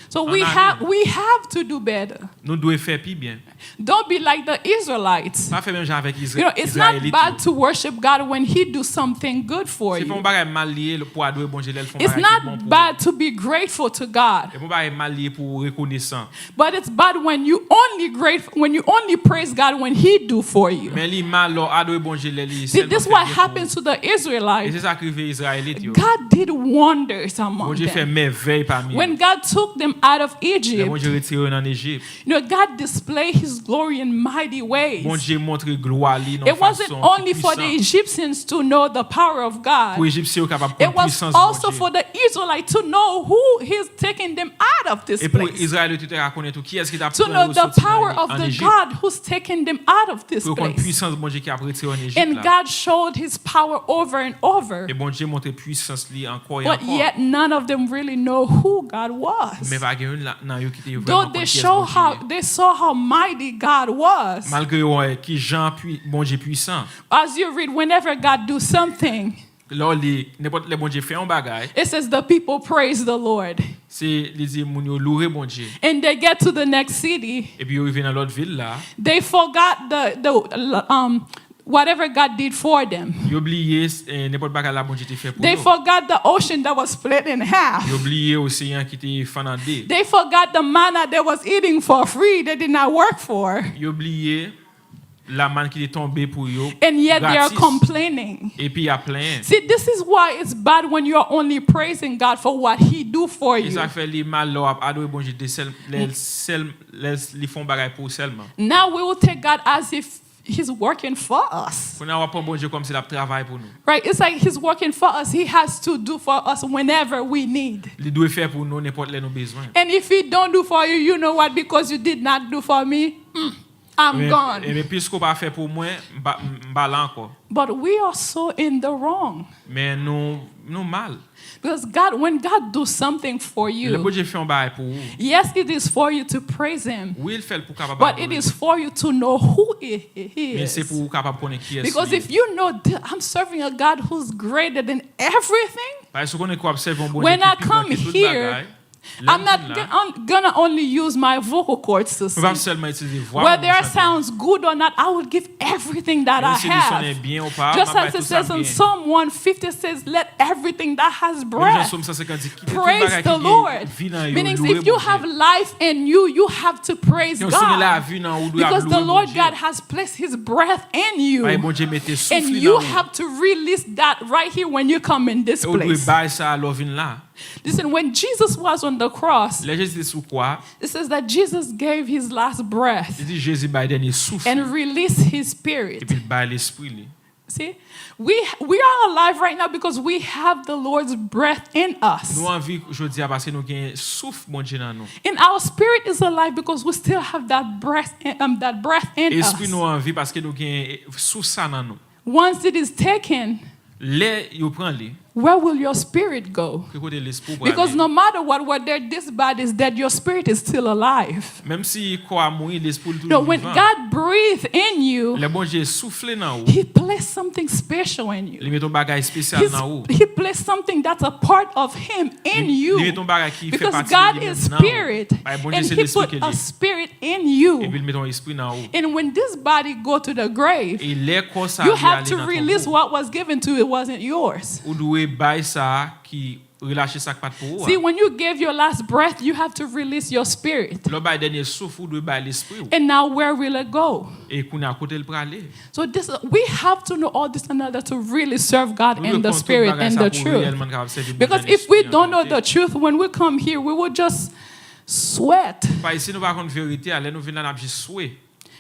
So we have, we have to do better. Nou dwe fè pi byen. Don't be like the Israelites. Pa fè menm jan avèk Izra-, Izrayelit yo. You know, it's not bad to worship God when he do something good for you. Se pa yon bagay mal li ye pou adore Bondye lè l fè yon bagay ki bon pou ou. It's not bad to be grateful to God. E pa yon bagay mal li ye pou ou rekonesan. But it's bad when you only grateful, when you only praise God when he do for you. Men li mal lè w adore Bondye lè li sèlman fè byen pou ou. See, this is what happens to the Israelites. E se sa k rive Izrayelit yo. God did wonders among them. Bondye fè mèvèy pami yo. When God took them out of Egypt, Lè Bondye retire yo nan Ejip. You know, God displayed his glory in mighty ways. Bondye montre glwa li nan yon fason ki pwisan. It wasn't only for the Egyptians to know the power of God. Pou Ejipsyen yo kapab konn pwisans Bondye. It was also for the Israelites to know who is taking them out of this place. E pou Izrayelit yo te ka konnen tou kiyès ki t ap pran yo soti nan, ann Ejip la. To know the power of the God who's taking them out of this place. Pou yo konn pwisans Bondye ki ap retire yo ann Ejip la. And God showed his power over and over. E Bondye montre pwisans li ankò e ankò. But yet none of them really know who God was. Men pa gen youn la, nan yo ki te vrèman konn kiyès Bondye ye. Though they show how, they saw how mighty God was. Malgre yo wè kijan pwi-, Bondye pwisan. As you read, whenever God do something, Lè w li, nenpòt lè Bondye fè yon bagay, it says the people praise the Lord. Se, li di moun yo loure Bondye. And they get to the next city. Epi yo rive nan lòt vil la. They forgot the, the, um, whatever God did for them. Yo bliye, eh, nenpòt bagay la Bondye te fè pou yo. They forgot the ocean that was split in half. Yo bliye oseyan ki te fann an de. They forgot the manna they was eating for free, they did not work for. Yo bliye lamann ki te tonbe pou yo gratis. And yet they are complaining. Epi y ap plenyen. See, this is why it's bad when you are only praising God for what he do for you. E sa k fè li mal lè w ap adore Bondye de sèl, lè l sèl, lè li fè yon bagay pou ou sèlman. Now we will take God as if he's working for us. Kounye a w ap pran Bondye kòmsi l ap travay pou nou. Right? It's like he's working for us. He has to do for us whenever we need. Li dwe fè pou nou nenpòt lè nou bezwen. And if he don't do for you, you know what? Because you did not do for me, hmm, I'm Men, gone. Ebyen, piske w pa fè pou mwen, m pa, m pa la ankò. But we are so in the wrong. Men nou, nou mal. Because God, when God do something for Lè you, Bondye fè yon bagay pou ou, yes, it is for you to praise Him. Wi, l fè l pou w kapab But it adore. Is for you to know who He Men se is. Pou w kapab konnen kiyès Because li if you know that I'm serving a God who's greater than everything, Paske si w konnen ke w ap sèvi yon Bondye when ki I pi gran come ke tout here, bagay, lè I'm m not vin g- la, I'm gonna only use my vocal cords to mwen p ap sing. Sèlman itilize vwa mwen Whether pou it m chante. Sounds good or not, I will give everything that I Menm si li sonnen have. byen ou pa, Just m ap as bay it tout sa says m in gen. Psalm one fifty says, "Let everything that has Menm jan breath Sòm san senkant di, kite tout praise bagay the ki Lord." gen vi nan yo, Meaning, louwe if you Bondye. Have life in you, you have to praise Yon sonnen God. Lavi nan ou, ou dwe ap Because the louwe Lord Bondye. God has placed His breath in Paske you. Bondye mete souf And li you nan ou. Have to release that right here when you come in this E ou dwe place. Bay sa lè w vin la. Listen, when Jesus was on the cross, Lè Jezi te sou kwa, it says that Jesus gave His last breath li di Jezi bay dènye souf and li, released His spirit. Epi l bay lespri li. See, we we are alive right now because we have the Lord's breath in us. Nou anvi jodi a paske nou gen souf Bondye nan nou. And our spirit is alive because we still have that breath, in, um, that breath in Espri us. Nou anvi paske nou gen souf sa nan nou. Once it is taken, Lè yo pran li, where will your spirit go? Ki kote lespri w prale? Because no matter what, whether this body is dead, your spirit is still alive. Menm si kò a mouri, lespri w No, toujou when vivan. God breathes in you, Lè Bondye soufle nan ou, He placed something special in you. Li mete yon bagay espesyal He's- nan ou. He placed something that's a part of Him in Li you. Li mete yon bagay ki fè Because pati God de li is menm nan ou. Spirit, Bay Bondye and se He lespri put ke a li. Spirit in you. Epi li mete yon espri nan ou. And when this body go to the grave, E lè kò sa you li have ale to nan release tonbo, what was given to you. It wasn't yours. Ou dwe bay sa ki relache sa k pa t pou ou See, a. When you give your last breath, you have to release your spirit. Lè w bay dènye souf, ou dwe bay lespri w. And now, where will it go? E kounye a kote l prale. So this, we have to know all this in order to really serve God Nou in dwe the konn tout spirit bagay and sa the pou truth. Reyèlman n kapab sèvi Bondye Because an if we espri, don't know an the verite. Truth, when we come here, we will just sweat. Paske si nou pa konn verite a, lè nou vin la, n ap jis swe.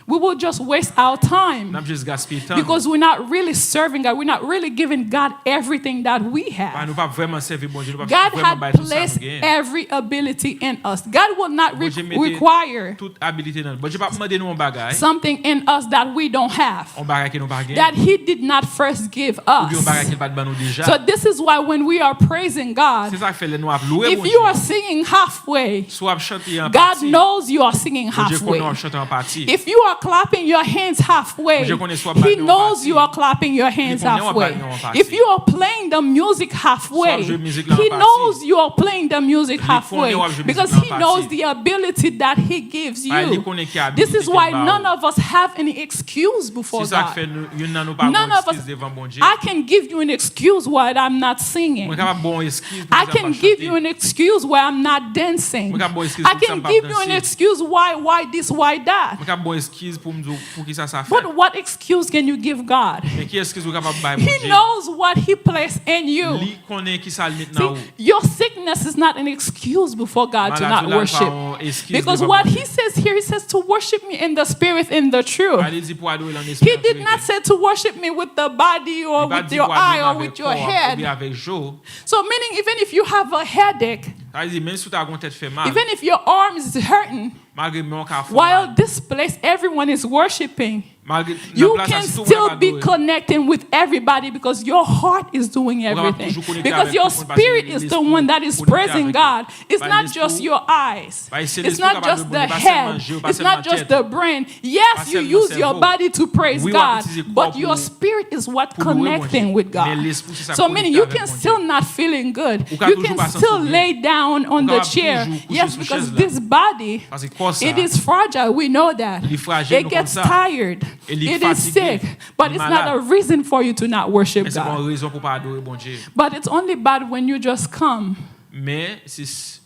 We will just waste our time. N ap jis gaspiye tan nou. Because we're not really serving God. We're not really giving God everything that we Paske have. Nou p ap vrèman sèvi Bondye, nou p ap God vrèman had bay tout sa placed nou gen. Every ability in us. God will not re- Bondye mete require Tout abilite nan nou. Bondye p ap mande nou yon bagay, something in us that we don't have, yon bagay ke nou pa gen, that He did not first give oubyen yon us. Bagay ke l pa t ban nou deja. So this is why when we are praising God, Se sa k fè lè nou ap louwe if you are Bondye, singing halfway, si w ap chante an God pati, knows you are singing Bondye konnen w halfway. Ap chante an pati. If you are clapping your hands halfway, Bondye konnen si w ap bat He men w an knows pati. You are clapping your hands Li konnen w ap bat halfway. men w an pati. If you are playing the music halfway, Si w ap jwe mizik la He an pati, knows you are playing the music Li konnen w ap halfway jwe mizik because la an He knows pati. The ability that He gives Paske li you. Konnen ki This abilite is ke why l ba ou. None of us have any excuse before Se sa k God. Fè nou, youn nan nou pa None gen of us, eskiz devan Bondye. I can give you an excuse why I'm not Mwen singing. Kapab ba w eskiz pou I ki sa m can pa give you chante. An excuse why I'm not dancing. Mwen kapab ba w eskiz I pou ki sa can m pa give you an danse. Excuse why, why this, why that. Mwen kapab ba w eskiz pou m di w pou ki sa sa fèt. But what excuse can you give God? Men ki eskiz ou kapab bay He Bondye? Knows what He placed in you. Li konnen ki sa l met nan ou. See, your sickness is not an excuse before God to Maladi not w la pa worship. Yon eskiz Because devan what Bondye. He says here, He says to worship me in the spirit, in the truth. Paske li di pou adore l an espri. He did not say to worship me with the body or Li pa with di your pou adore eye m or avèk with your kò head. Oubyen avèk je w. So, meaning, even if you have a headache, Sa vle di, menm si w ta gen yon tèt fè mal, even if your arm is hurting, malgre men w ka fè w while mal, this place everyone is worshiping, malgre nan you plas sa can si tout moun still ap be adore, connecting with everybody because your heart is doing ou kapab everything. Toujou konekte Because avèk your tout moun, spirit paske is the lespri one w that is konekte praising avèk God. Li. It's Bay not lespri just w, your eyes. Bay It's lespri w not kapab just adore the Bondye, pa sèlman head. je w, pa It's sèlman not just tèt the ou. Brain. Yes, Pa you sèlman use your sèvo. Body to praise Wi, w ap God, itilize kò but pou, your spirit is what pou louwe connecting Bondye. With God. Men lespri w se sa So k meaning konekte you avèk can Bondye. Still not feeling good. Ou ka You toujou can pa santi still w byen. Lay down on Ou the kapab chair. Toujou kouche Yes, sou because chèz la. This body, Paske kò sa, it is fragile. We know that. Li frajil, It nou gets konn sa. Tired. E li It is fatige, sick. But li it's not malad. A reason for you to not worship Men se pa God. Yon rezon pou w pa adore Bondye. But it's only bad when you just come. Men si s-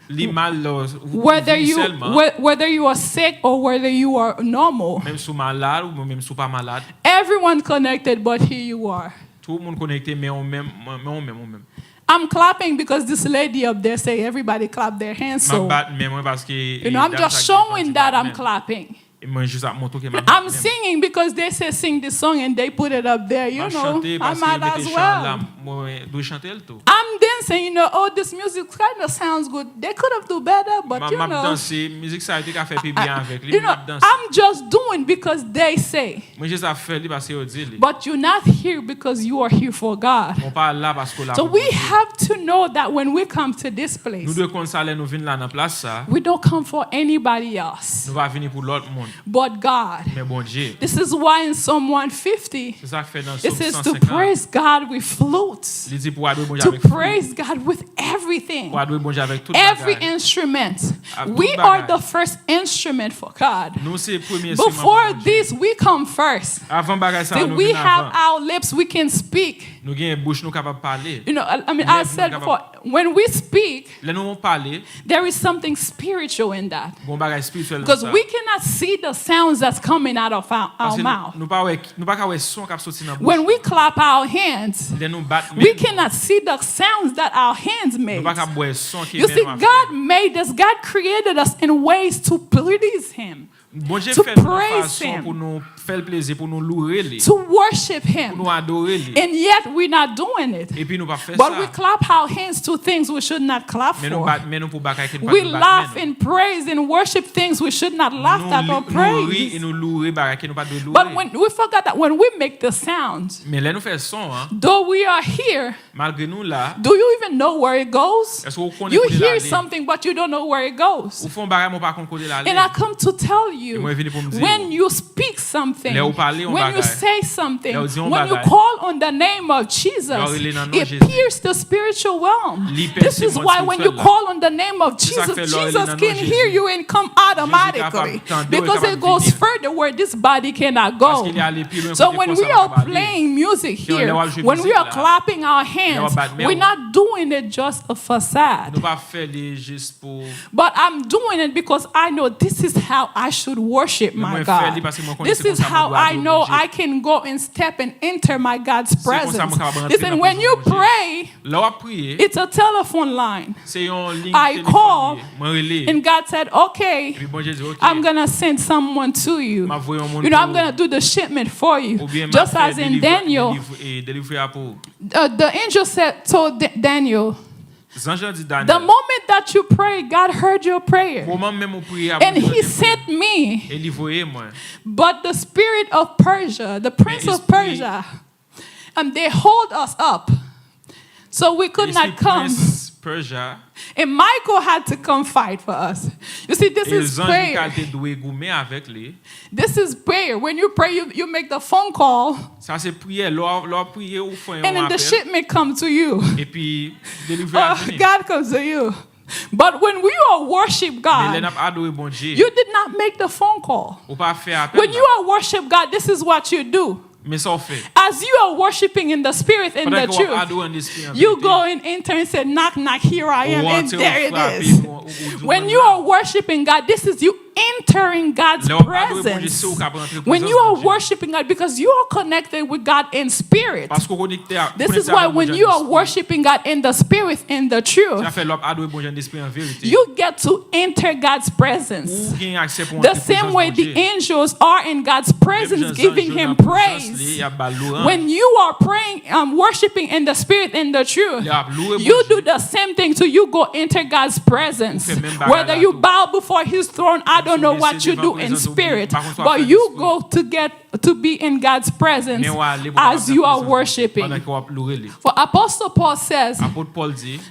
Li mal lè w Whether vini you sèlman. whe- whether you are sick or whether you are normal, Menm si w malad ou menm si w pa malad. Everyone connected, but here you are. Tout moun konekte, men ou menm, men ou menm, ou menm. I'm clapping because this lady up there say everybody clap their hands. M ap So bat men mwen paske you know, I'm just showing that I'm clapping. E mwen jis ap montre ke m ap bat menm. I'm singing because they say sing this song and they put it up there, you know. M ap chante paske yo mete chan an la, mwen dwe chante l tou. I'm dancing, you know, oh, this music kind of sounds good. They could have do better, but you know. M ap danse, mizik sa yo te ka fè pi byen avèk li, men m ap danse. I'm just doing because they say. Mwen jis ap fè li paske yo di li. But you're not here because you are here for God. Mwen pa la paske w la pou Bondye. So we have to know that when we come to this place, nou dwe konn sa lè nou vin la nan plas sa. We don't come for anybody else. Nou pa vini pou lòt moun. But God. Men Bondye. This is why in Psalm one fifty, it says to praise God with flutes. Li di pou adore Bondye avèk flit. To praise God with everything. Pou adore Bondye avèk tout bagay. Every instrument. We are the first instrument for God. Nou se premye enstriman pou Bondye. Before this, we come first. Avan bagay sa yo, nou vin avan. Then we have our lips, we can speak. Nou gen bouch, nou kapab pale. You know, I, I mean, I said for, when we speak, lè nou pale, there is something spiritual in that. Gon bagay espirityèl nan sa. Because we cannot see the sounds that's coming out of our, our mouth. Paske nou, nou pa wè, nou pa ka wè son k ap soti nan bouch nou. When we clap our hands, lè nou bat men nou, we cannot see the sounds that our hands make. Nou pa ka wè son ke men nou ap fè. You see, God made us, God created us in ways to please Him. Bondye fè nou nan fason pou nou fè l plezi, pou nou loure li, to worship Him, pou nou adore li. And yet we're not doing it. Epi nou pa fè sa. But we clap our hands to things we should not clap for. Men nou bat men nou pou bagay ke nou pa dwe bat men nou. We laugh and praise and worship things we should not laugh at or praise. Nou li-, nou ri e nou loure bagay ke nou pa dwe loure. But when, we forgot that when we make the sound, men lè nou fè son an, though we are here, malgre nou la, do you even know where it goes? Èske w konnen kote l ale? You hear something, but you don't know where it goes. Ou fè yon bagay, men w pa konn kote l ale. And I come to tell you, e mwen vini pou m di w, when you speak something, lè w pale yon bagay, when you say something, lè w di yon bagay, when you call on the name of Jesus, lè w rele nan non Jezi, it pierces the spiritual realm. Li pèse mond espirityèl la. This is why when you call on the name of Jesus, Jesus can hear you and come automatically. Se sa k fè lè w rele nan non Jezi, Jezi kapab tande w, e kapab vini. Because it goes further where this body cannot go. Paske li ale pi lwen kote kò sa pa kapab ale. So when we are playing music here, when we are clapping our hands, we're not doing it just a facade. Nou pa fè li jis pou. But I'm doing it because I know this is how I should worship my God. Men mwen fè li paske mwen konnen se konsa mwen dwe adore Bondye. This is how I know I can go and step and enter my God's presence. Se konsa mwen kapab rantre nan prezans Bondye. Listen, when you pray, lè w ap priye, it's a telephone line. Se yon liy telefòn li ye. I call, mwen rele. And God said, "Okay, epi Bondye di, "Ok, I'm gonna send someone to you. M ap voye yon moun pou ou." You know, I'm gonna do the shipment for you." Oubyen, "M ap fè delivre, delivre, eh, delivre a pou ou." Just as in Daniel, uh, the angel said, told Da-, Daniel, zanj lan di Danyèl, "The moment that you pray, God heard your prayer. Moman menm ou priye a, Bondye tande priye. And He sent me. E li voye mwen." But the spirit of Persia, the prince of Persia, um, they hold us up. So we could not come. Men espri prens Pèja. And Michael had to come fight for us. You see, this is prayer. E zanj Mikayèl te dwe goumen avèk li. This is prayer. When you pray, you, you make the phone call. Sa se priyè. Lè w, lè w priye, ou fè yon apèl. And then the shipment come to you. Epi, delivery a vini. Or God comes to you. But when we are worship God, men lè n ap adore Bondye, you did not make the phone call. Ou pa fè apèl la. When you are worship God, this is what you do. Men sa w fè. As you are worshiping in the spirit and the truth, pandan ke w ap adore an espri an verite, you go and enter and say, "Knock, knock, here I am," and there it is. Ou antre, ou frape, ou, ou, ou di, "Mwen la." When you are worshiping God, this is you entering God's presence. Lè w ap adore Bondye, se ou k ap rantre prezans Bondye. When you are worshiping God, because you are connected with God in spirit. Paske w konekte a, konekte avèk Bondye an espri. This is why when you are worshiping God in the spirit and the truth, sa fè lè w ap adore Bondye an espri an verite, you get to enter God's presence. Ou gen aksè pou w antre prezans Bondye. The same way the angels are in God's presence, giving him praise. Menm jan zanj yo nan prezans li, y ap ba l lwanj. When you are praying, um, worshiping in the spirit and the truth, lè w ap louwe Bondye, you do the same thing too. You go enter God's presence. Ou fè menm bagay la tou. Whether you bow before his throne, I don't know what you do in spirit, but you go to get to be in God's presence as you are worshiping. Men w ale pou w ap nan prezans Bondye pandan ke w ap louwe li. For Apostle Paul says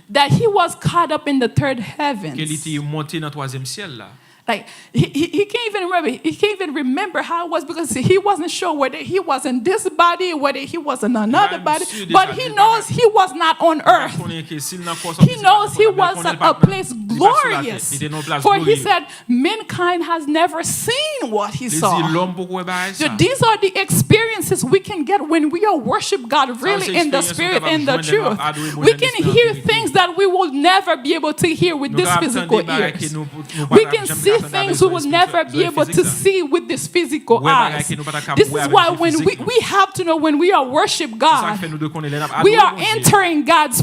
that he was caught up in the third heavens. Apot Pòl di ke li te monte nan twazyèm syèl la. Like, he, he, he can't even remember. He can't even remember how it was because he wasn't sure whether he was in this body, whether he was in another body. But he knows he was not on earth. He knows he was at a place glorious. For he said, Mankind has never seen what he saw. Li di, lòm poko wè bagay sa. These are the experiences we can get when we are worship God really in the spirit and the truth. Sa yo se eksperyans nou kapab jwenn lè n ap adore Bondye an espri an verite. We can hear things that we will never be able to hear with this physical ears. Nou kapab tande bagay ke nou, nou pa t ap janm ka tande avèk zòrèy espirityèl, zòrèy fizik sa. We can see things we will never be able to see with this physical eyes. Wè bagay ke nou pa t ap kab wè avèk zye fizik nou. This is why when we, we have to know when we are worship God, we are entering God's presence. Sa k fè nou dwe konnen lè n ap adore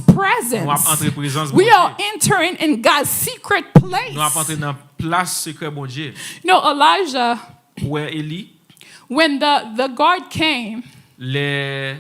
Bondye, nou ap antre prezans Bondye. We are entering in God's secret place. Nou ap antre nan plas sekrè Bondye. You know, Elijah, Ou wè Eli? When the, the guard came Lè,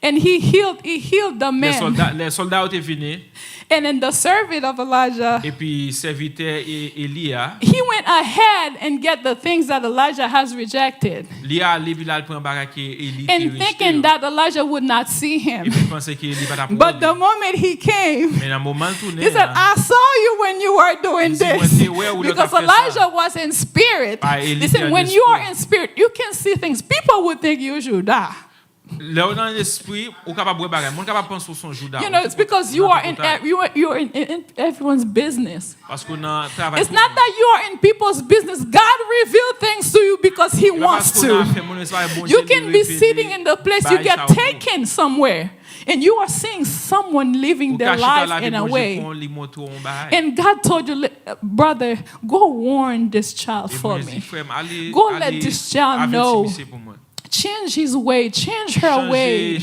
and he healed, he healed the lè man. Sòlda, lè sòlda yo te vini, And then the servant of Elijah, epi sèvitè E- Eli a, he went ahead and get the things that Elijah has rejected. Li ale, epi l al pran bagay ke Eli te And rejte thinking yo. That Elijah would not see him. Epi l panse ke Eli pa t ap wè But li. The moment he came, Men nan moman l tounen he said, an, I saw you when you were doing Li di, "Mwen te wè ou lè w t ap this." Because fè sa." Elijah was in spirit. Ah, Eli te Listen, an when you are espri. In spirit, you can see things. People would think you're Judah. Lè w nan lespri, ou kapab wè bagay. Moun kapab panse w se yon Juda. You know, it's because you are in, ev- you are, you are in, in everyone's business. Paske w nan travay. It's not that you are in people's business. God reveals things to you because He wants to. You can be sitting in the place, you get taken somewhere, and you are seeing someone living their life in a way. And God told you, "Li- uh, brother, go warn this child for me. Go let this child know. Change his way, change her way.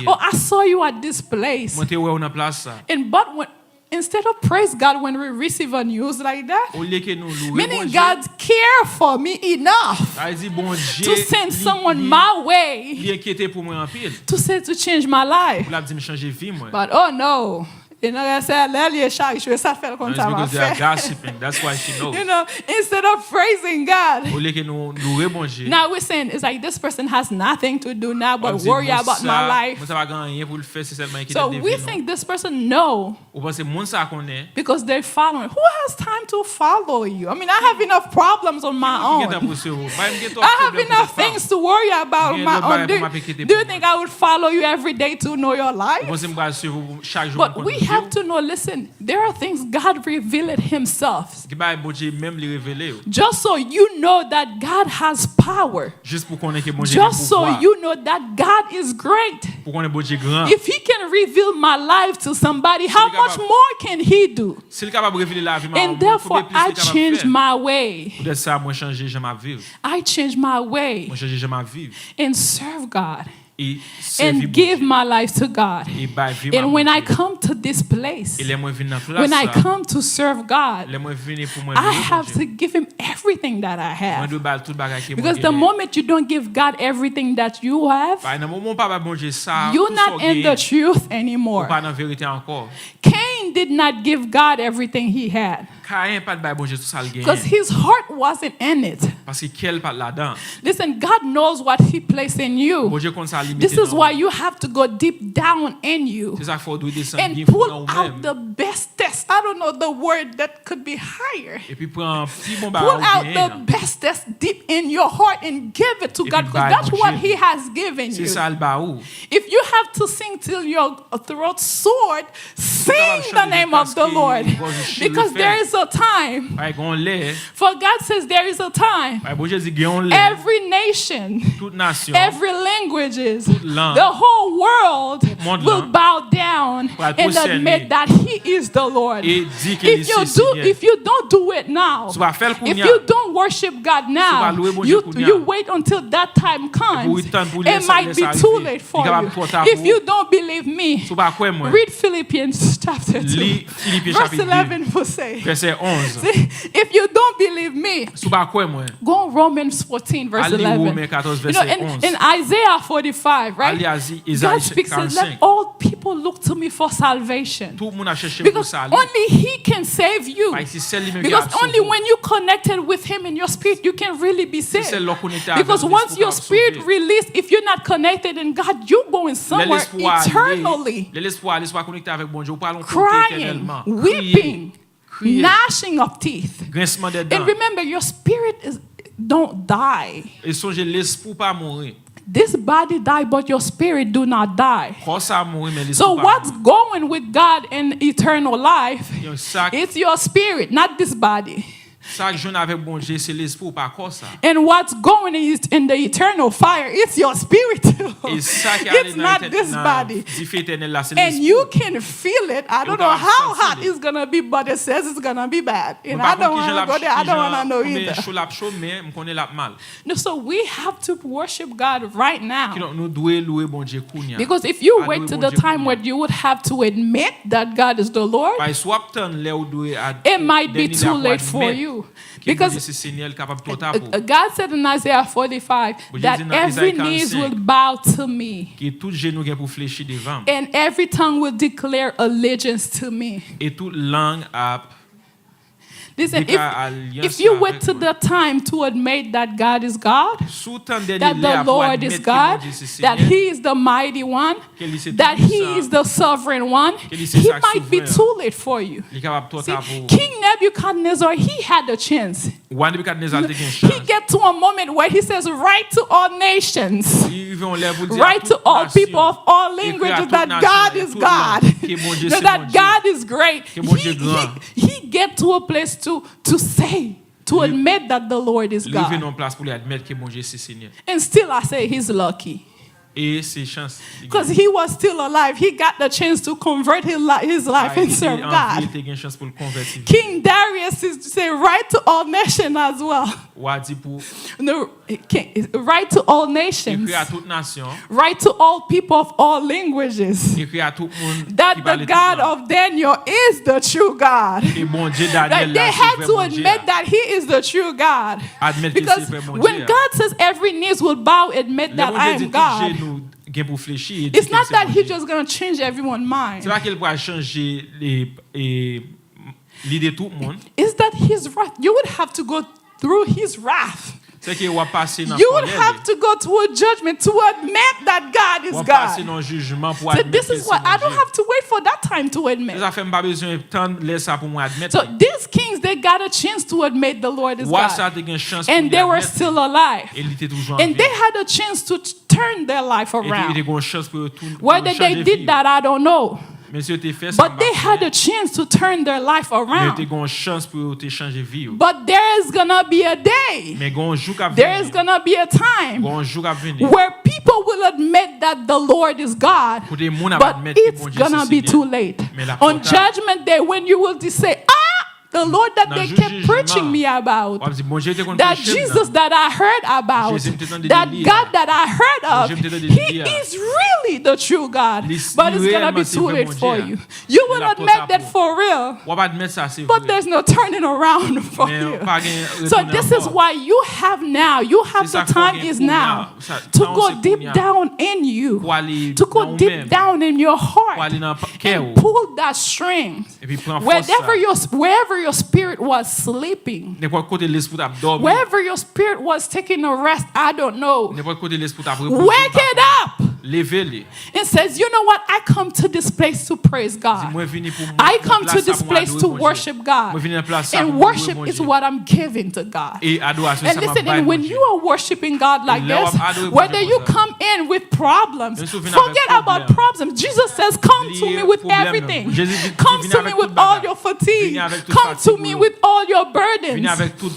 Oh, I saw you at this place." Mwen te wè w nan plas sa. And but when, instead of praise God when we receive a news like that, Olye ke nou louwe meaning Bondye, God care for me enough sa vle di Bondye to send li- someone li- my way li enkyete pou mwen anpil. To say to change my life. Pou l ap di m chanje vi mwen. But oh no. E nan rèse lè li e chak jou, e sa fè l konn It's sa m ap because they are fè. Gossiping. That's why she knows. You know, instead of praising God, Olye ke nou louwe Bondye. Now we're saying it's like this person has nothing to do now W but ap di, worry "Moun about sa, my life. Moun sa pa gen anyen pou l fè, se sèlman enkyete So de we vi nou." Think this person know Ou panse moun sa konnen? Because they're following. Who has time to follow you? I mean, I have enough problems on my Ki gen tan own. Pou swiv ou? Bay m gen twòp I have pwoblèm pou enough fè. Things to worry about Gen on my lòt bagay own. Pou Do, m ap enkyete do you pou think mwen. I would follow you every day to know your Ou life? Panse m pral swiv ou chak jou? But we have to know, listen, there are things God revealed Himself. Ki bagay Bondye menm li revele yo. Just so you know that God has power. Jis pou konnen ke Bondye gen Just so pouvwa. You know that God is great. Pou konnen Bondye gran. If He can reveal my life to somebody, how much more can He do? Si l kapab revele lavi m a And therefore, I change my way. Poutèt sa, mwen chanje jan m ap viv. I change my way. Mwen chanje jan m ap viv. And serve God. E sèvi And give Bondye. My life to God. E bay vi m a And when I Bondye. Come to this place, E lè mwen vin nan plas when I sa, Come to serve God, lè mwen vini pou mwen I louwe Have Bondye, To give Him everything that I mwen dwe have. ba l tout bagay ke mwen Because the genyen. Moment you don't give God everything that you have, Paske nan moman w pa bay Bondye sa, you're tout sa not w in the genyen, truth anymore. Ou pa nan verite ankò. Cain did not give God everything he had. Kayen pa t bay Bondye tout sa l genyen. Because his heart wasn't in it. Paske kè l pa t ladan. Listen, God knows what he placed in you. Bondye konn sa li mete This is nan why ou. You have to go deep down in you Se sa k fè w dwe desann and byen fon pull nan ou out menm. The bestest. I don't know the word that could be higher. Epi pran pi bon Pull bagay ou out the genyen an. Bestest deep in your heart and give it to Epi God because bay that's what Bondye. He has given Se you. Sa l ba ou. If you have to sing till your throat sword, sing the name of the Lord. Because there is a time. Bay gon lè. For God says there is a time. Bay Bondye di gen yon lè. Every nation, Tout nasyon. Every languages, Tout lang. The whole world Mond will lan. Bow down Pral and pwostène. Admit that He is the Lord. E di ke li se Senyè. If you do, if you don't do it now, Si w pa fè l if kounye a. You don't worship God now, Si w pa louwe Bondye you, kounye a. You wait until that time comes. Epi w tann pou lè It might be sa too rive. Late for Li kapab you. Twò ta If pou you ou. Don't believe me, Si w pa kwè mwen. Read Philippians chapter two. Li Filipyen Verse chapit eleven de. will say. Vèsè onz. See, if you don't believe me, Si w pa kwè mwen. Go Romans fourteen, verse Al li eleven. Women katòz, You know, vèsè in, onz. In Isaiah forty-five, right? Al li Azi- God Izayi speaks and let karannsenk. All people look to me for salvation. Tout moun ap chèche pou Because sali. Only He can save you. Paske se sèl li menm ki Because ap sove only w. When you connected with Him in your spirit, you can really be Se saved. Sèl lè w konekte avèk Because Bondye Once pou your w kapab spirit sove. Released, if you're not connected in God, you're going Lè somewhere lespri w ale, eternally. Lè lespri w ale, si w pa konekte avèk Bondye, ou pral yon kote Crying, etènèlman. Kriye, Weeping, kriye, Gnashing of teeth. Grinsman dè dan. And remember, your spirit is, don't die. E sonje, lespri w pa mouri. This body die, but your spirit do not die. Kò sa mouri, men lespri So pa what's mouri. Going with God in eternal life, Yo, sa k- it's your spirit, not this body. Sa k jwenn avèk Bondye, se lespri w, pa kò sa. And what's going is in the eternal fire, it's your spirit. E sa ki ale It's nan not etè- this nan body. dife etènèl la, se And lespri you w. Can feel it. I E w don't know kapab how santi hot li. It's Gonna be, but it says it's gonna be bad. And Mwen pa I don't konn kijan want l to ap go there. I don't want to kijan know konbyen either. Cho l ap cho, men m konnen l ap mal. No, so we have to worship God right now. Kidonk, nou dwe louwe Bondye kounye a. Because if you A wait louwe to the Bondye time kounye where a. You would have to admit that God is the Lord, Paske si w ap tann lè ou dwe ad- it might be dènye too lè pou late for admèt you. Ke Bondye se Senyè, li kapab twò ta pou ou. God said in Isaiah forty-five that every knees will bow to me. Ke tout jenou gen pou flechi devan m. And every tongue will declare allegiance to me. E tout lang ap deklare alyans yo avèk mwen. Listen, if, if you wait to the time to admit that God is God, that the Lord is God, that He is the mighty one, that He is the sovereign one, He might be too late for you. Li kapab twò ta pou ou. See, King Nebuchadnezzar, he had a chance. Wa Nebikadneza te gen chans. He get to a moment where he says, "Write to all nations." Li rive yon lè pou l di a tout nasyon, ekri a tout nasyon, a tout lang, ke Bondye se Bondye a. Write to all people of all languages that God is God. That God is great. Ke Bondye gran. He, he, he get to a place to, to say, to admit that the Lord is God. Li rive nan yon plas pou li admèt ke Bondye se Senyè. And still I say he's lucky. E se chans li gen. Because he was still alive, he got the chance to convert his, li te anvi, li te gen chans pou l konvèti vi. King Darius is say, "Write to all nations as well." Wa di pou. No, write to all nations. Ekri a tout nasyon. Write to all people of all languages. Ekri a tout moun ki pale tout lang. That the God of Daniel is the true God. Ke Bondye Danyèl la se vrè Bondye a. They had to admit that he is the true God. Admèt ke se vrè Bondye a. Because when God says every knees will bow, admit that I am God. Lè Bondye di tout jenou gen pou flechi e di ke l se Bondye. It's not that he's just gonna change everyone's mind. Se pa ke l pral chanje, e, e, lide tout moun. It's that his wrath, you would have to go through his wrath. Se ke w ap pase nan kòlè li. You would have to go to a judgment to admit that God is God. W ap pase nan jijman pou admèt ke se Bondye. So this is why I don't have to wait for that time to admit. Se sa fè m pa bezwen tann lè sa pou mwen admèt li. So these kings, they got a chance to admit the Lord is God. Wa sa te gen chans pou li admèt li. And they were still alive. E li te toujou an vi. And they had a chance to turn their life around. Epi yo te gen yon chans pou yo tou-, pou yo chanje vi yo. Whether they did that, I don't know. Men si yo te fè sa, m pa konnen. But they had a chance to turn their life around. Men yo te gen yon chans pou yo te chanje vi yo. But there is gonna be a day. Men gen yon jou k ap vini. There is gonna be a time. Gen yon jou k ap vini. Where people will admit that the Lord is God, but it's gonna be too late. Kote moun ap admèt ke Bondye se Senyè, men l ap twò ta pou yo. On judgment day, when you will say, "Ah, the Lord that they kept preaching me about, that Jesus that I heard about, that God that I heard of, he is really the true God," but it's gonna be too late for you. You will admit that for real, but there's no turning around for you. So this is why you have now, you have the time is now to go deep down in you, to go deep down in your heart and pull that string. Epi pran fòs sa. Wherever your, wherever your spirit was sleeping, nenpòt kote lespri w t ap dòmi. Wherever your spirit was taking a rest, I don't know. Nenpòt kote lespri w t ap repoze, m pa konnen. Wake it up! Leve li. And says, "You know what? I come to this place to praise God. Di, mwen vini pou mwen nan plas sa pou mwen adore Bondye. I come to this place to worship God. Mwen vini nan plas sa pou mwen louwe Bondye." And worship is what I'm giving to God. E adorasyon se sa m ap bay Bondye. And listen, and when you are worshiping God like this, whether you come in with problems, forget about problems. Jesus says, "Come to me with everything. Come to me with all your fatigue. Come to me with all your burdens.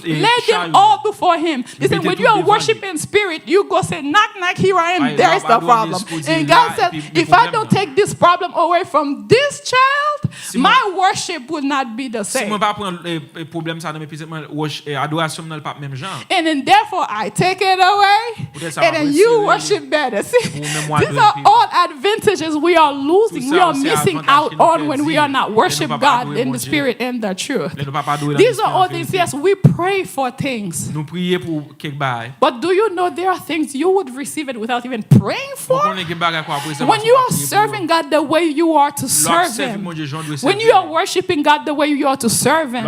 Lay them all before him." Listen, when you are worshiping spirit, you go say, "Knock, knock, here I am. There is the problem." And God says, "If I don't take this problem away from this child, my worship will not be the same." Si mwen pa pran, eh, eh, pwoblèm sa nan men pitit mwen, wòch, eh, adorasyon m nan, l p ap menm jan. And then therefore I take it away, and then you worship better. See, these are all advantages we are losing, we are missing out on when we are not worship God in the spirit and the truth. These are all things, yes, we pray for things. Nou priye pou kèk bagay. But do you know there are things you would receive it without even praying for? Ou konnen gen bagay ke w ap resevwa san w pa priye pou yo. When you are serving God the way you are to serve Him, when you are worshiping God the way you are to serve Him,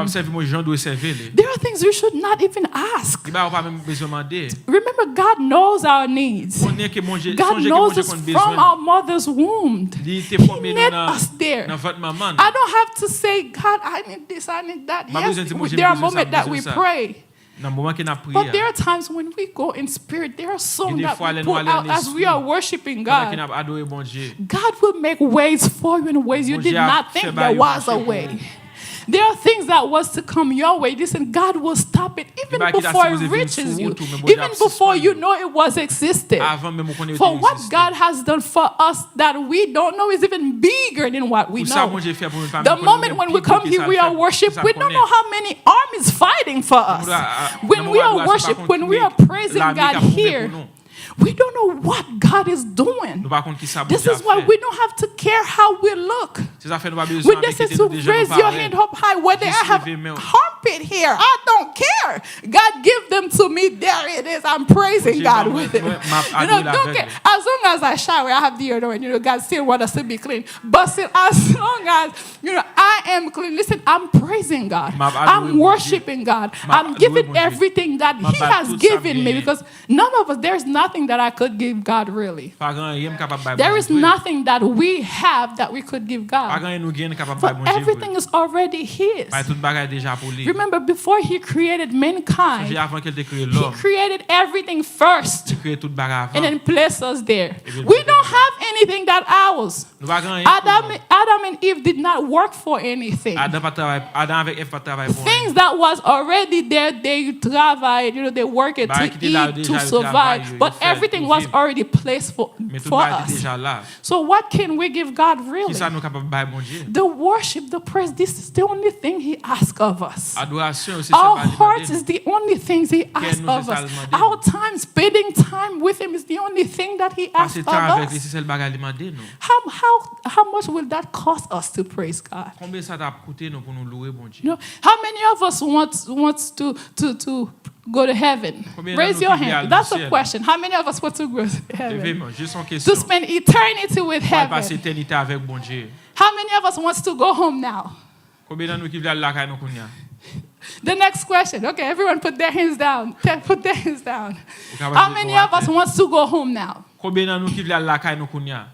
there are things you should not even ask. Gen bagay ou pa menm bezwen mande. Remember, God knows our needs. Konnen ke Bondye, sonje ke Bondye konn bezwen nou. God knows us from our mother's womb. Li te fòme nou nan, nan vant manman nou. He knit us there. I don't have to say, "God, I need this, I need that." Yes, there are moments that we pray. M pa bezwen di Bondye, "M bezwen sa, m bezwen sa." Nan moman ke n ap priye a. But there are times when we go in spirit, there are songs that we pull out as we are worshing God. Gen de fwa, lè nou ale nan lespri, pandan ke n ap adore Bondye, God will make ways for you in ways you did not think there was a way. Bondye ap fè bagay yo mache pou ou. There are things that was to come your way. Listen, God will stop it even before it reaches you, even before you know it was existed. Gen bagay ki ta sipoze vin sou wout ou, men Bondye ap sispann yo. For what God has done for us that we don't know is even bigger than what we know. Pou sa Bondye fè pou nou, pa menm konnen gen pi gwo ke sa l fè pou nou, pou sa konnen. The moment when we come here, we are worship, we don't know how many armies fighting for us. When we are worship, when we are praising God here, We don't know what God is doing. Nou pa konn ki sa Bondye ap fè. This is why we don't have to care how we look. Se sa fè nou pa bezwen Witnesses who raise your hand up high, whether I have armpit hair, I don't care. God give them to me, there it is. I'm praising God with it. You know, don't care. As long as I shower, I have deodorant. You know, God still want us to be clean. But still, as long as, you know, I am clean, listen, I'm praising God. I'm worshiping God. I'm giving everything that He has given me because none of us, there's nothing that I could give God really. Pa gen anyen m kapab bay There Bondye is nothing that we have that we could give Pa God. Gen anyen nou gen n kapab For bay Bondye vre. Everything is already His. Bay tout bagay deja pou li. Remember, before He created Sonje mankind, avan ke l te kreye He lòm, created everything first li kreye tout bagay and avan. Then placed us there. Epi l We mete don't nou la. Have anything that ours. Nou pa gen anyen pou Adam, nou. Adam and Eve did not work for anything. Adan pa t travay, Adan avèk Èv pa t travay pou anyen. Things that was already there, they travay, you know, they work it Bagay to ki te la eat, yo to deja, yo travay, survive. yo, But yo fè l everything pou was viv. Already placed for, Men tout for bagay te us. Deja la. So what can we give God really? Kisa nou kapab bay Bondye? The worship, the praise, this is the only thing He asks of us. Adorasyon yo se sèl Our bagay li hearts mande is the only things He asks nou of se sa us. L mande Our nou. Time, spending time with Him is the only thing that He asks Pase of tan avèk li us. Se sèl bagay li mande nou. How, how, how much will that cost us to praise God? Konbyen sa t ap koute nou pou nou louwe Bondye? You know, how many of us wants wants to to to go to heaven? Konbyen nan Raise nou your ki vle al hand. nan That's a syèl? Question. How many of us want to go to Leve heaven? Men jis yon To kesyon. Spend eternity with Pou al pase heaven. Etènite avèk Bondye. How many of us wants to go home now? Konbyen nan nou ki vle al lakay nou kounye a? The next question. Okay, everyone put their hands down. Te- Put their hands down. Ou kapab How met many nou of us atè. Wants to go home now? Konbyen nan nou ki vle al lakay nou kounye a?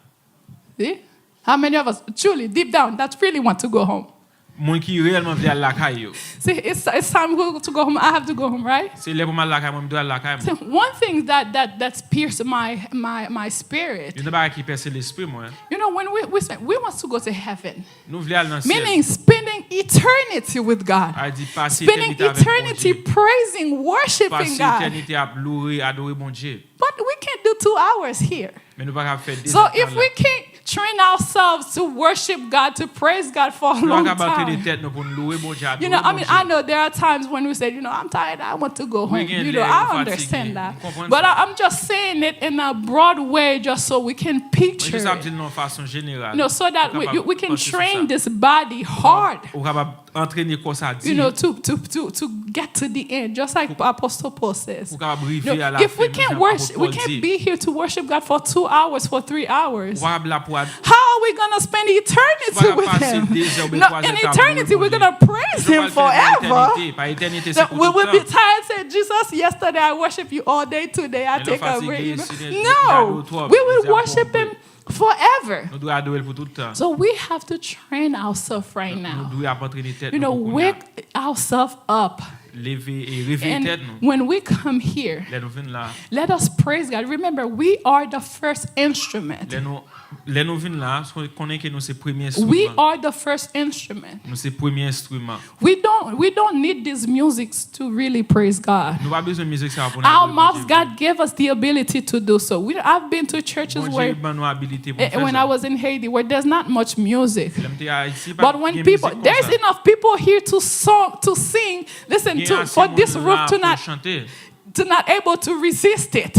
See? How many of us, truly, deep down, that really want to go home? Moun ki reyèlman vle al lakay yo. See, it's, it's time to go home. I have to go home, right? Se lè pou m al lakay mwen, m dwe al lakay See, mwen. One thing that, that, that's pierced my, my, my spirit, Youn nan bagay ki pèse lespri mwen. You know, when we, we, spend, we want to go to heaven, Nou vle al nan syèl. Meaning spending eternity with God, A di pase spending etènite avèk eternity Bondye. Praising, worshiping Pase God. Etènite ap louwe, adore Bondye. But we can't do two hours here. Men nou pa ka fè de So zèdtan if la. We can't train ourselves to worship God, to praise God for a long time. Nou pa ka antrene tèt nou pou nou louwe Bondye, adore You know, I mean, Bondye. I know there are times when we say, you know, I'm tired, I want to go home. You know, I understand that. But I, I'm just saying it in a broad way just so we can picture it. Mwen jis ap di l nan yon fason jeneral. You know, so that we, we can train this body hard. Ou kapab antrene kò sa di. You know, to, to, to, to get to the end, just like Apostle Paul says. Ou kapab You rive know, a la if we fen, can't jan worship, Apot we Pòl can't di. Be here to worship God for two hours, for three hours. Ou pa la pou ad- How are we gonna spend eternity Ou pa with pase Him? de zè oubyen No, twa in zè tan pou eternity, louwe we're Bondye. Gonna praise Nou Him pral fè nan forever. Etènite, pa etènite se That pou we tout will be tan. Tired, say, Jesus, yesterday I worship you all day, today I Men lè take a fatige, break. si nou gade w No, twòp, we will se ap worship pran Him forever. Nou dwe adore l pou tout tan. So we have to train ourselves right now. Nou dwe ap antrene tèt You nou know, pou kounye a. Wake ourselves up. Leve e reveye tèt And nou. When we come here, Lè nou vin la. Let us praise God. Remember, we are the first instrument. Lè nou, lè nou vin la, konnen ke nou se premye enstriman. We are the first instrument. Nou se premye enstriman. We don't, we don't need these musics to really praise God. Nou pa bezwen mizik sa pou Our mouths, God gave us the ability to do so. We, I've been to churches where, Bondye ban nou abilite pou eh, fè when sa. I was in Haiti, where there's not much music. Lè m te Ayiti, pa But when gen people, mizik there's konsa. Enough people here to song, to sing. Listen, Gen to, ase for moun this roof la to pou not, chante. To not able to resist it.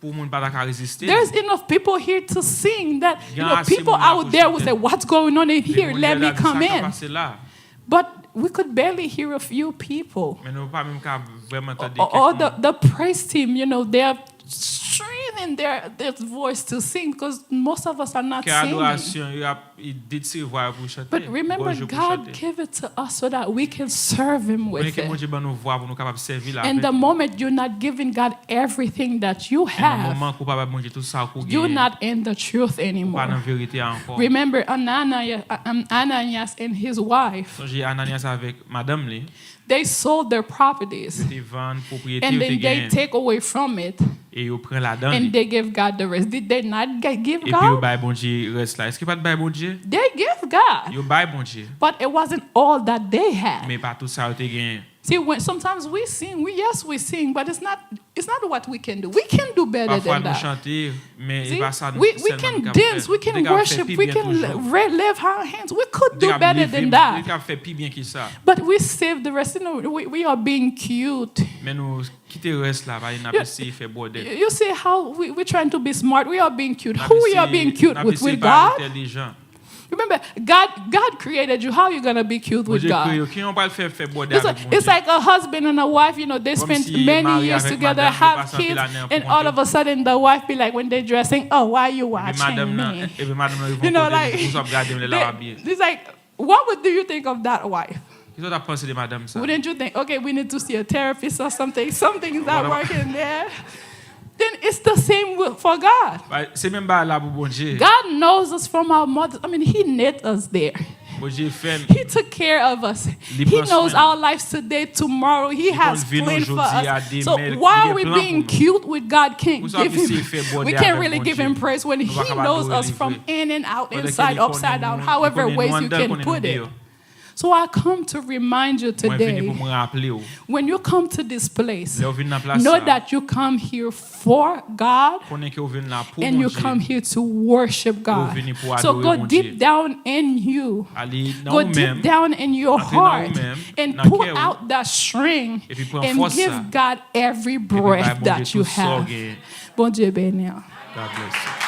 Pou moun pa ta ka reziste. There's enough people here to sing that, you Gen know, ase people moun la out pou there will say, chante. "What's going on in Gen here? moun Let la me di sa come k ap in." Pase la. But we could barely hear a few people. Men nou pa menm ka vrèman tande Or, or kèk the, moun. The praise team, you know, they're straining their, their voice to sing because most of us are not Kè singing. Adorasyon yo ap, y dit se vwa yo pou chante. But remember, Gòj yo pou God chante. Gave it to us so that we can serve Him with Konnen ke it. Bondye ban nou vwa pou nou kapab sèvi l And avèk the li. Moment you're not giving God everything that you Nan have, moman ke ou pa bay Bondye tout sa ke ou You're genyen, not in the truth ou pa anymore. Nan verite a ankò. Remember Ananias, um, Ananias and his wife. Sonje Ananias avèk madanm li. They sold their properties. Yo te vann pwopriyete And yo te then they genyen. Take away from it. E yo pran ladan li. And they gave God the rest. Did they not gi- give Epi yo God? Bay Bondye rès la. Èske yo pa t bay Bondye? They gave God. Yo bay Bondye. But it wasn't all that they had. Men pa tout sa yo te genyen. See, when sometimes we sing, we yes we sing, but it's not It's not what we can do. We can do better Pafwa than nou that. Chante, men e See? pa sa We, we sèlman can nou kapab fè. dance, we Nou te can kapab fè worship, pi we byen can toujou. re- live our hands. We could Nou te do kapab better leve, than nou that. te kapab fè pi byen ke sa. But we save the rest. You know, we, we are being cute. Men nou kite rès la, paske n ap You- eseye fè bwòdè. You see how we, we're trying to be smart. We are being cute. N ap Who we are eseye- being cute n ap with? eseye With pa God? Entèlijan. Remember, God, God created you. How are you going to be cute with Bondye kreye God? yo. Ki yon pral fè, fè bwòdè It's avèk like, it's Bondye? Like a husband and a wife, you know, they Kòm spent si many mari years avèk together, madanm yo have pase kids, anpil ane an and pou all konte. Of a sudden the wife be like, when they dressing, "Oh, why you Epi watching madanm nan, me?" epi madanm nan You revon know, kote like, li, "Poukisa w ap gade m lè l ap they- abiye?" It's like, what would do you think of that wife? Kisa w t ap panse de madanm sa? Wouldn't you think, "Okay, we need to see a therapist or something. Something is not What about- Working there." Then it's the same wi- for God. Ba, se menm bagay la pou Bondye. God knows us from our mothers. I mean, He knit us there. Bondye fè n. He took care of us. Li He pran knows swen. Our life today, tomorrow. He Li has konn vi nou planned for jodi a, us. So demen, why li are we gen plan pou being nou. Cute with God? Can't Pou sa give ap eseye him. Fè bwòdè We can't avèk really give him Bondye. Praise when Nou pa He kapab knows adore us li from vre. in and out, Pandan ke inside, li konnen upside down, nou, li however konnen ways nou you anndan, can konnen put nou it. deyò. So I come to remind you Mwen vini today, pou mwen raple w. When you come to this place, Lè w vin nan plas know sa, that you come here for God konnen ke w vin la pou and you Bondye. Come here to worship Ou God. Vini pou So adore go Bondye. Deep down in you. Ali nan Go ou menm, deep down in your antre nan ou heart menm, and nan pull kè ou, Out that string epi pran and fòs give sa, God every epi bay breath Bondye that you tout sa w Have. Genyen. Bondye beni w. God bless you.